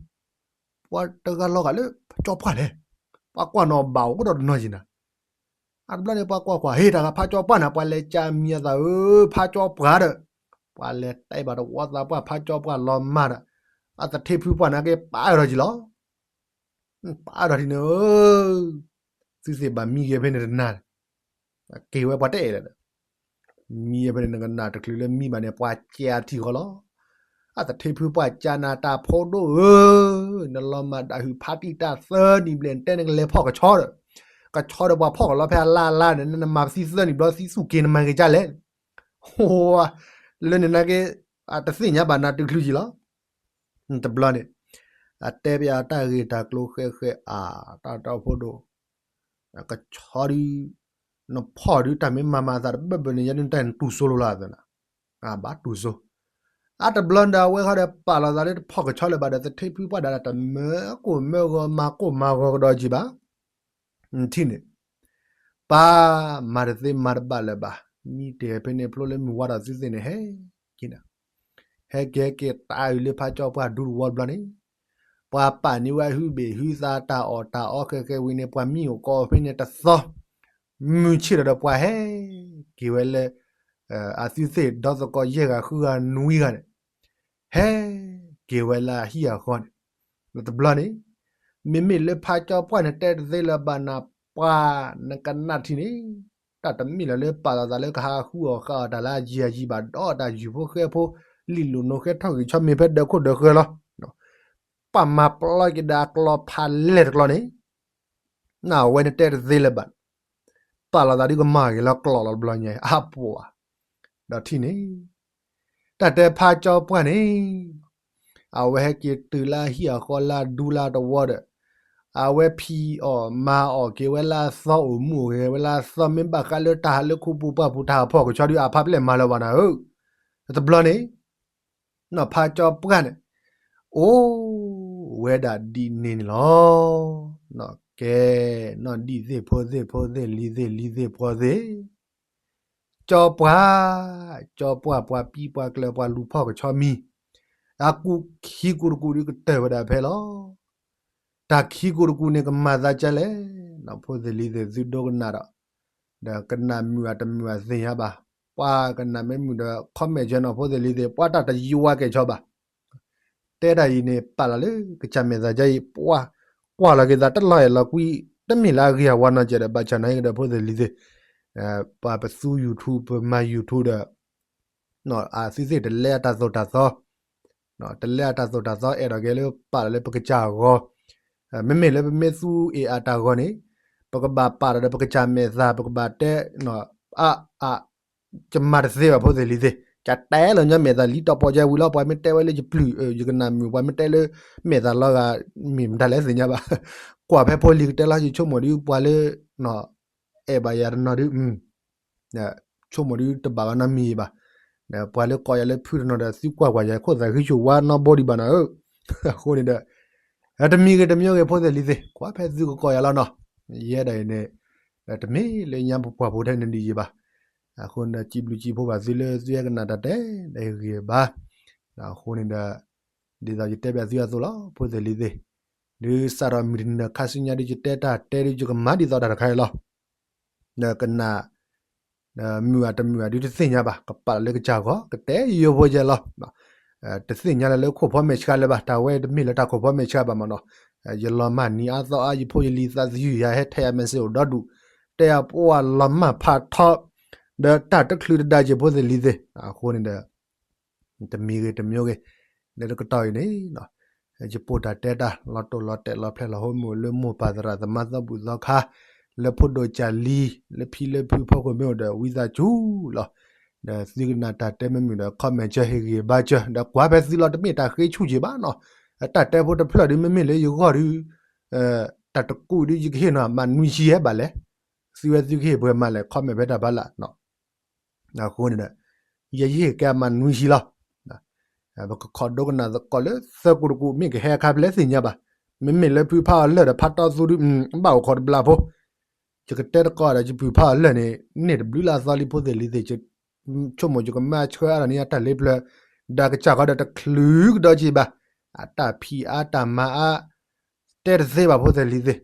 ပှၤတဂၤလီၤဂာ်လၢဖါကၠီပှၢ်လဲၣ်, ပှၤကွၢ်နီၣ်ဘၣ်အိၣ်ကဒီးတနီၤက့နၤ အတဘျီန့ၣ် ပှၤကွၢ်ကွၢ် ဟ့ၣ်တၢ်ဂၤဖါကၠီပှၢ်နၤ ပှၤလဲၤကၢမံၤအသးဧၢ ဖါကၠီပှၢ်ဒီး, ပှၤလဲၤတဲဘၣ်တဝီသးပှၢ် ဖါကၠီပှၢ်လီၤမၢ်ဒီး, အသထ့ဖုပှၢ်နၤက့ၤပာ်အၢၣ်ထီၣ်က့ၤလီၤ, ပာ်အၢၣ်ထီၣ်ထံၣ်န့ၣ်ဧၢ, သုသ့ၣ်ဘၣ်မံဂဲၤဖဲန့ၣ်တနၤ, က့ၤဝဲပှၤတအဲၣ်လၢၤဒီး, မံဂဲၤဖဲန့ၣ်နကနၣ်တချုးလၢမံဘၣ်န့ၣ် ပှၤကၢထံၣ်ဃီလီၤ, အသထ့ဖုပှၢ်ကၢနၤတၢ်ဖိဒိၣ်ဧၢ နလီၤမၢ်ဒၣ်ဟုးဖါတံၢ်တၢ်သၢနံၣ်ဘျဲၣ် နတဲနကလဲၤဖီၣ်ကဆီဒီး, ကဆီဒီးပှၤဖီၣ်ကလီဖဲအလါအလါန့ၣ် နမၤပသံသၢနံၣ်ဘျီသံသူၣ်က့ၤနမၤက့ၤကၢ်လဲၣ်. ဟိဝါ, လၢန့ၣ်နာ်က့ တသ့ၣ်ညါဘၣ်နၤတုၤချုးယံၤလီၤ. တဘျီန့ၣ် အတဲပယတၢ်ဂ့ၢ်တၢ်ကျိၤဃဲဃဲအါ တၢ်တီဖိဒိၣ် ကဆီဒုး နဖီၣ်ဒုးတၢ်မ့ၢ်မၤမၤအသးတဘၣ်ဘၣ်န့ၣ် ယဲဒုးနတဲနတူၢ်စိလိၤလီၤသနာ်, ဘၣ်တူၢ်စိ. အါတဘျီဒီးအဝဲဃီဒီးပာ်လီၤသးလၢတဖီၣ်ကဆီလၢၤဘၣ်ဒီး သထ့ဖုပှၢ်ဒၣ်တမၢကိၢ်မၢဂီၤမၤကိၢ်မၤဂီၤကဒီးက့ၤဘၣ် ထံၣ်န့ၣ် ပၢ်မၤတသ့မၤတဘၣ်လၢၤဘၣ်, မံတ့ၢ်ဖဲန့ၣ်ဖျိလၢမုၢ်ဝါထီၣ်သုသ့ၣ်န့ၣ်ဟဲက့ၤဒီး, ဟဲက့ၤဟဲက့ၤတၢ်အုၣ်လၢဖးကၠီပှၢ်ဒူတဝီတဘျီန့ၣ်, ပှၤပာ်န့ၢ်ဝဲဟုဘ့ၣ်ဟုသးတၢ်အီၣ်တၢ်အီဃဲဃဲဝံၤန့ၣ် ပှၤမံအိၣ်ကီးအိၣ်ဖဲန့ၣ်တသီ, မုၢ်ဆ့ၣ်ဒီးဒီးပှၤဟဲက့ၤဝဲလၢ အသုသ့ၣ်ဒီသကိးယဲၢ်ဂၤဃုဂၤနွံဂၤန့ၣ် ဟဲက့ၤဝဲလၢအဟံၣ်အဃီန့ၣ်, တဘျီန့ၣ် မ့မ့ၢ်လၢဖးကၠီပှၢ်န့ၣ် တဲတသ့လၢၤဘၣ်နၤ ပှၤနကနၣ်ထံၣ်န့ၣ်, တၢ်တမ့ၢ်လၢၤလၢပာ်လီၤသးလၢကဟးဃုအီၣ်ဃာ်အီၣ်တၢ်လၢအယံာ်အယံာ်ဘၣ်ဒီးတၢ်ယူၤဖိဃဲဖိ လံာ်လိာ်နိၤဃဲထီၣ်ဂံၢ်ဆီမ့ၢ်ဖဲဒၢးခိၣ်ဒၢးဃၢလီၤ. ပှၤမၤပျီက့ၤဒီးအကျီဖးလဲၢ်တကျီန့ၣ် နဝဲန့ၣ်တဲတသ့လၢၤဘၣ်, ပာ်လီၤသးဒ်ကမၤဂ့ၤလၢကျီၢ်လီၤတဘျီညါ အါပှၤ, ဒီးထံၣ်န့ၣ် တၢ်တဲဖးကၠီပှၢ်န့ၣ် အဝဲဟဲက့ၤတုၤလၢအဟံၣ်အဃီလၢအဒူလၢအတဝီဒီး အဝဲဖံးအီၣ်မၤအီၣ်က့ၤဝဲလၢအသီ အိၣ်မူအိၣ်ဂဲၤဝဲလၢအသီ မ့ၢ်ဘၣ်ဃးလၢတၢ်ဟးလၢခိပူၤပှၢ်ပူၤ တၢ်ဟးဖီၣ်ကဆီဒုးအါဖးပျဲၢ်မၤလၢၤဘၣ်နၤဧၢ, တဘျီန့ၣ် နီၢ်ဖးကၠီပှၢ်န့ၣ် အိၣ်ဝဲဒၣ်ဒ်န့ၣ်န့ၣ်လီၤ. နီၢ်ကဲ နီၢ်ဒံၣ်သ့ၣ်ဖိသ့ၣ်ဖိသ့ၣ်လံၤသ့ၣ်လံၤသ့ၣ်ပှီၤသ့ၣ်, ကၠီပှၢ်, ကၠီပှၢ်ပှၤပံပှၤကျၢၤပှၤလူၤဖီၣ်ကဆီမံၤ, အကူခံကူတကူဒုးကတၢၢ်ဝဲဒၣ်ဖဲလီၤ. တၢ်ခံကူတကူန့ၣ် ကမၤသးကလဲၣ်, နီၢ်ဖိသ့ၣ်လံၤသ့ၣ်သုဒိကနၣ်ဒီး ဒီးကနၣ်မုာ်အတမုာ်အသ့ၣ်ညါဘၣ်, ပှၤကနၣ်မ့ၢ်မုာ်ဒီး comment ကဲနီၢ်ဖိသ့ၣ်လံၤသ့ၣ် ပှၤတၢ်တယံၤဝါကဲဆီဘၣ် တဲတၢ်အံၤန့ၣ် ပာ်လီၤလၢကစၢ်မဲာ်သၣ်ကါအံၤ ပှၤကွၢ်လီၤက့ၤသးတလီၤအဲၣ်လီၤကွံ တမ့ၢ်လၢအဂ့ၤအဝါနီတစဲးဒီး ဘၣ်ဆၣ်နာ်က့ဒီးဖိသ့ၣ်လံၤသ့ၣ် ပှၤပသူ YouTube ပမၤ YouTube ဒီး အသုသ့ၣ်တလဲအတၢ်သိၣ်တၢ်သီ တလဲအတၢ်သိၣ်တၢ်သီ အဲၣ်ဒိးကဲလၢပာ်လီၤလၢပကစၢ်အဂီၢ်, မ့မ့ၢ်လၢပမ့ၢ်သူအ့ၣ်အတၢ်ဂီၤန့ၣ် ပကဘၣ်ပာ်လီၤဒီးပကစၢ်မဲာ်သၣ် ပကဘၣ်တဲ အ အ ကမၤတသ့ဘၣ်ဖိသ့ၣ်လံၤသ့ၣ် ကတဲလီၤညီမဲာ်သၣ်လံတီၤပီၢ်ကဲဝံၤလီၤ ပှၤမ့ၢ်တဲဝဲလၢယပျုၢ် ယကနၣ်မုာ် ပှၤမ့ၢ်တဲလၢ မဲာ်သၣ်လီၤဂာ် မ့ၢ်မတၤလဲၣ်သ့ၣ်ညါဘၣ် ကွၢ်ဖဲဖိလံၤကတဲလီၤ ယဆိကမိၣ်ဒုးပှၤလၢ အဲၣ်ဘၣ်ယၤတနီၤဒုး ဆိကမိၣ်ဒုးတဘၣ်ဘၣ်နီတမံၤဘၣ်, ပှၤလၢကိးယၤလၢဖုတနီၤဒီး သုကွၢ်ကွၢ်ယၤ ခိၣ်သးဃံဆိၣ်ဝါနီဘိဒံးဘၣ်နီၤဧၢ, အဃိန့ၣ်ဒီး တမံၤဂ့ၤတမံၤဂ့ၤဖိသ့ၣ်လံၤသ့ၣ် ကွၢ်ဖဲသုကကိးယၤလီၤနီၤ, ယဲဒၣ်အံၤန့ၣ် တမ့ၢ်လၢညါပပှၢ်ဖိထဲန့ၣ်ဒ်ယံၤဘၣ်, အဃိန့ၣ်ဒီး စံးဘျုးစံးဖှိၣ်ဘၣ်သုလၢသုဟဲကနၣ်တၢ်တဲ ဒီးဟ့ၣ်ဂံၢ်ဘါ, အဃိန့ၣ်ဒီး ဒ်သိးယတဲဘၣ်သုအသိးလီၤ ဖိသ့ၣ်လံၤသ့ၣ်, ဒုးစးထီၣ်မုၢ်တနံၤဒီးခါဆူညါဒုး ယတဲတၢ်တဲဒုး ယကမၤဒ်သိးတၢ်တခါအံၤလီၤ. ဒီးကနၣ် မုာ်အတမုာ်အဒုးတသ့ၣ်ညါဘၣ်, ကပာ်လီၤလၢကစၢ်ဂီၢ် ကတဲယိယိဖိယဲလီၤ. တသ့ၣ်ညါလၢလၢခိၣ်ဖီမဲာ်ဆှးလၢၤဘၣ်, တၢ်ဝဲတမ့ၢ်လၢတၢ်ခိၣ်ဖီမဲာ်ဆှးဘၣ်မးနီၤ, ယလီၤမၢ်နံၤအါသီအါ ယဖိယလံၤသးသယုၢ်ယၤ ဟဲထဲယၤ message အိၣ်ဒီဒူၣ်, တဲယၤပှၤလီၤမၢ်ဖးထီ, ဒီးတၢ်တချုးတဒါက့ၤဖိသ့ၣ်လံၤသ့ၣ်, အဃိန့ၣ်ဒီး တမံၤဂ့ၤတမံၤဂ့ၤ, လၢတကတီၢ်အံၤန့ၣ် ယပိာ်တၢ်တဲတၢ် လီၤတိၢ်လီၤတဲာ်လီၤဖျဲၣ်လီၤဟိ မ့ၢ်အိၣ်လၢမိၢ်ပၢ်သရၣ်သမါသီဘူၣ်သီခါ, လၢဖိဒိၣ်ကၢ်လံၤ လၢဖံလၢဖုဖီခိၣ်မ့ၢ်အိၣ်ဒီး ဝံသးစူၤလီၤ. ဒီးသုကနၣ်တၢ်တဲမ့ၢ်မုာ်ဒီး comment ကၢ ဟ့ၣ်ဂံၢ်ဘါကၢ ဒီးကွၢ်ဖဲသုလီၤ တမ့ၢ်တၢ်ဃ့ဆူၣ်က့ၤဘၣ်နီၤ, တၢ်တဲဖိတဖျၢၣ်ဒုး မ့မ့ၢ်လၢယဂီၢ်ဒုး တၢ်တကူာ်ဒုး ယကဟ့ၣ်နီၤ မးနွံဆံဟဲဘၣ်လဲၣ်, သုဝဲသုကဟ့ၣ်ပှဲၤမးလဲၣ် comment ဖဲတၢ်ဖးလၢ် အဃိန့ၣ်ဒီး ယဲယဟ့ၣ်ကဲမးနွံဆံလီၤ. ပကခိးဒိကနၣ်သကိးလၢသၢကူတကူ မ့ၢ်ကဟဲအခါဖဲလဲၣ်သ့ၣ်ညါဘၣ်. မ့မ့ၢ်လၢဖုဖးအီၤလၢာ်ဒီးဖးတီသူဒုး ဘၣ်အိၣ်ခိးတဘျီဖိ, ယကတဲတကီၢ်ဒီး ယဖုဖးအီၤလၢာ်န့ၣ် န့ၢ်တဘျုးလၢအသီလံ ဖိသ့ၣ်လံၤသ့ၣ်, ဆိကမိၣ်ယကမၤဆှၢအါထီၣ်န့ၢ်အတၢ်လ့ပျၢၤ, ဒီးကစၢ်ဃီဒီးတချုးကဒီးက့ၤဘၣ်, အတၢ်ဖံးအါတၢ်မၤအါ တဲတသ့ဘၣ် ဖိသ့ၣ်လံၤသ့ၣ်,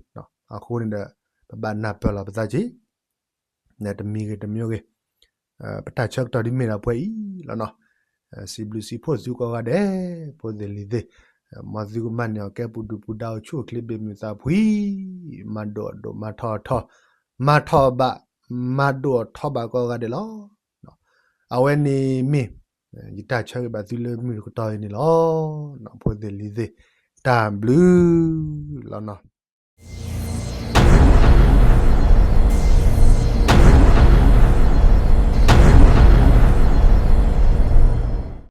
အဃိန့ၣ်ဒီး ပဘၣ်နၢ်ပၢၢ်လီၤပသးက့ၤ တမံၤဂ့ၤတမံၤဂ့ၤ, ပတၢ်ဆၢကတီၢ်ဒ်မ့ၢ်ဒၣ်ပှဲၤအံၤလီၤနီၤ. စံးဘျုးစံးဖှိၣ်သုကိးဂၤဒဲး ဖိသ့ၣ်လံၤသ့ၣ်, မ်သုကမၤန့ၢ်အီၤကဲပူၤဒုၣ်ပူၤဒါအိၣ်ဆူၣ်အိၣ်ချ့ဘၣ်မုာ်သးဖှံ, မၤဒိၣ်အဒိၣ်မၤထီၣ်အထီ, မၤထီၣ်ဘၣ်, မၤဒိၣ်အထီဘၣ်ကိးဂၤဒဲးလီၤ. အဝဲန့ၣ်မ့ၢ် ယတၢ်ဆၢဂ့ၤဘၣ်သုလၢမုၢ်တကတီၢ်အံၤန့ၣ်လီၤ. ဖိသ့ၣ်လံၤသ့ၣ်, တၢ်ဘျုးလီၤ.